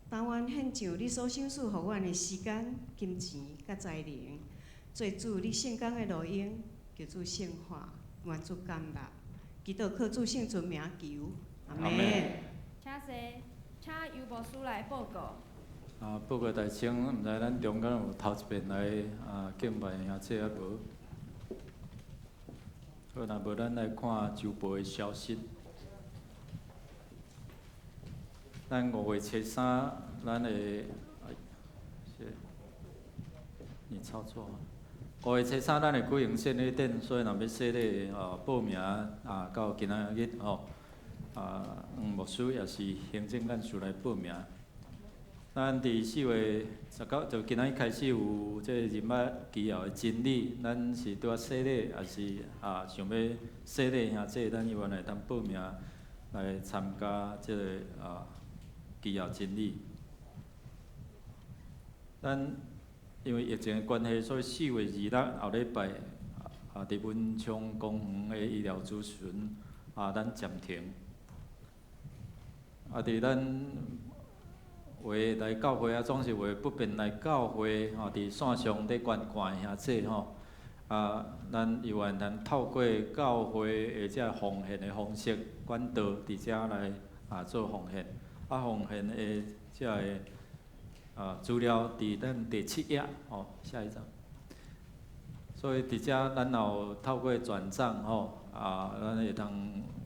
当阮献上你所賞賜予阮的时间、金钱佮才能，做主你圣工的路用，求主圣化，愿主感纳。祈祷靠主圣尊名求，阿门。请坐，请尤牧师来报告。啊，报告大清，毋知咱中间有头一遍来啊敬拜兄姊啊无？好，若无咱来看周报的消息。咱5月初3，咱的，哎，是，你操作。5月初3，咱会举行献礼典，所以若欲洗礼哦，报名啊，到今仔日吼，啊，黄牧师也是行政干事来报名。咱伫4月19，就今仔日开始有这个人脉基要的真理，咱是拄仔洗礼，抑是啊想欲洗礼兄姊，咱犹原会当报名来参加这个啊基要真理。咱因为疫情的关系，所以4月26后礼拜啊，伫文昌公园的医疗咨询啊，咱暂停。啊，伫咱有的来教会啊，总是有的不便来教会吼，伫线上咧观看的兄姊吼，啊，咱犹原咱透过教会的这奉献的方式管道，伫遮来啊做奉献，啊奉献的这个啊资料伫咱第7页吼，下一张。所以伫遮咱若有透过转账吼，啊，咱会当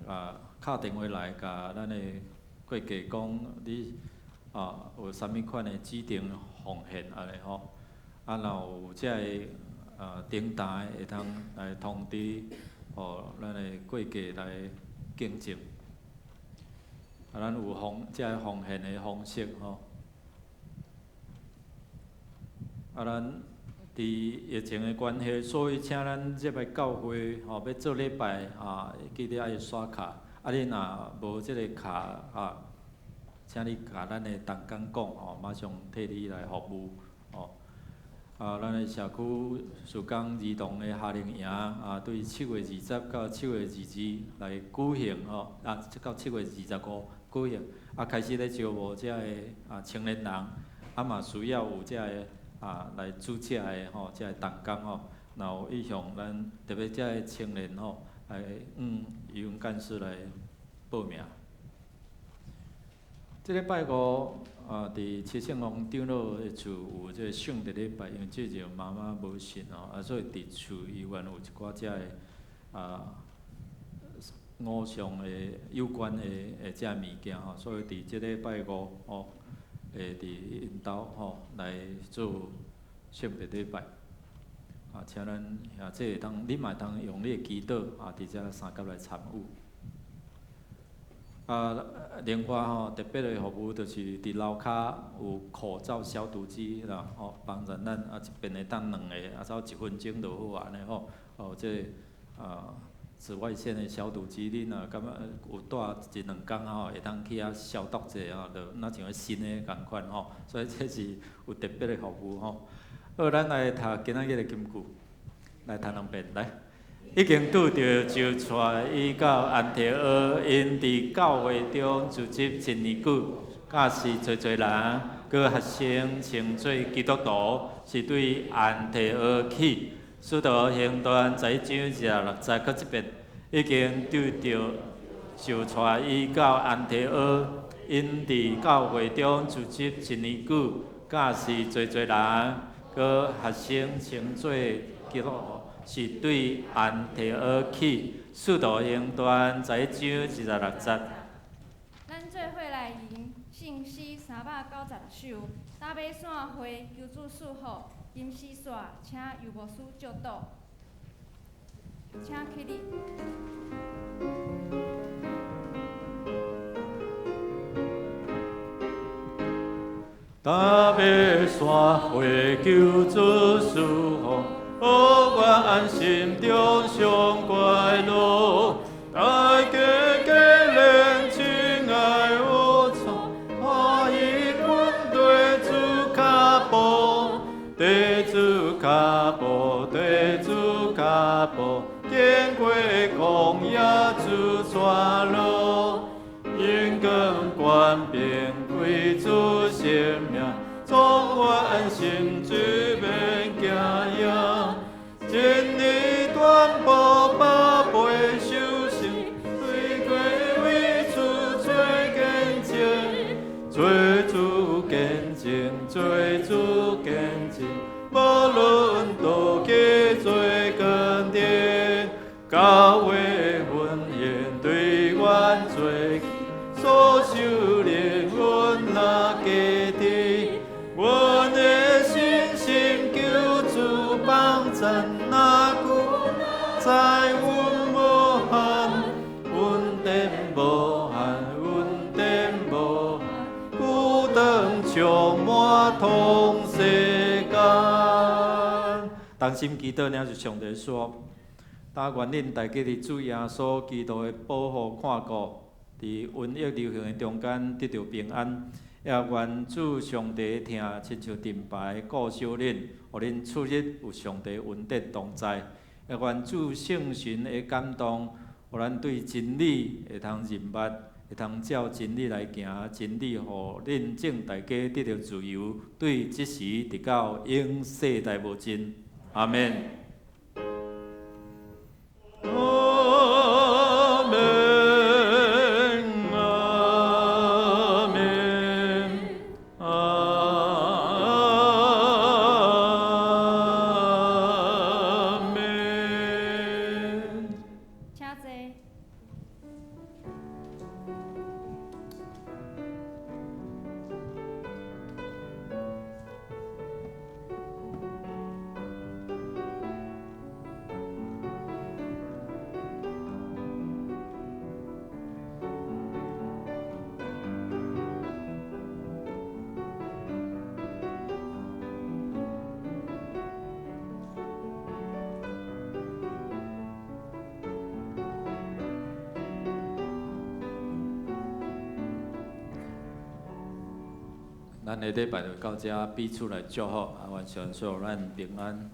啊敲电话来共咱的会计讲你。啊，有啥物款的指定奉献按呢吼？啊，若有这个啊订单的，会当来通知，予咱的会计来更正。啊，咱有奉这个奉献的方式吼。啊，咱伫疫情的关系，所以请咱入来教会吼，欲做礼拜啊，记得爱刷卡。啊，你若无这个卡啊，请你共咱的同工讲吼，马上替你来服务吼。啊，咱的社区事工儿童的夏令营啊，对7月20到7月22来举行吼，啊，到7月25举行。啊，开始咧招募遮个啊青年人，啊嘛需要有遮个啊来煮食的吼，遮个同工吼，若有意向，咱特别遮个青年吼，来语文干事来报名。这礼拜五啊，伫七圣王长老的厝有这个圣诞礼拜，因为最近妈妈无信吼，啊，所以伫厝犹原有一寡遮个啊偶像的有关的遮物件吼，所以伫这礼拜五吼，会伫𪜶兜吼来做圣诞礼拜。啊，请咱兄姊会当，你嘛会当用你的祈祷啊，伫遮相佮来参与。啊，另外吼，特别的服务就是伫楼跤有口罩消毒机啦，吼，帮助咱啊，一遍会当两个，啊，走一分钟就好按呢吼。哦，这个啊紫外线的消毒机，你若感觉有戴一两工吼，会当去遐消毒者吼，就若像彼新的仝款吼。所以这是有特别的服务吼。好，咱来读今仔日的金句，来读两遍来。已经拄著就带伊到安提阿，𪜶伫教会中组织一年久，教示济济人，阁学生称做基督徒，是对安提阿去。使徒行传11章26节，阁一遍，已经拄著就带伊到安提阿，𪜶伫教会中组织一年久，教示济济人，阁学生称做基督徒。是对安提阿去，使徒行传11章26节。咱做伙来吟圣诗396首，大马线会求主赐福，金丝线，请尤牧师祝祷，请起立。大马线会求主赐福。予阮心中上快乐，大家皆连亲爱有错，欢喜阮对主脚步，对主脚步，对主脚步，经过旷权柄归主圣名，总阮心主免惊吓。真理传布百倍修成，对过为主做见证，做主见证，做主见证，无论倒去做坚定，教会恩言对阮做，所受灵恩若家己，阮的信心求主帮赞，若久在阮无限，恩典无限，恩典无限，孤单充满通世间。同心祈祷，领受上帝说：但愿恁大家伫主耶稣基督的保護看顧，佇瘟疫流行的中間得著平安。也願主上帝疼，親像盾牌顧守恁，予恁出入有上帝恩典同在。也願主聖神的感動，予咱對真理會通認捌，會通照真理來行，真理予恁眾大家得著自由，對這時直到永世代無盡。阿們。阿們，阿們，阿們。請坐。咱的禮拜就到這，彼此來祝福，啊，願上主予咱平安。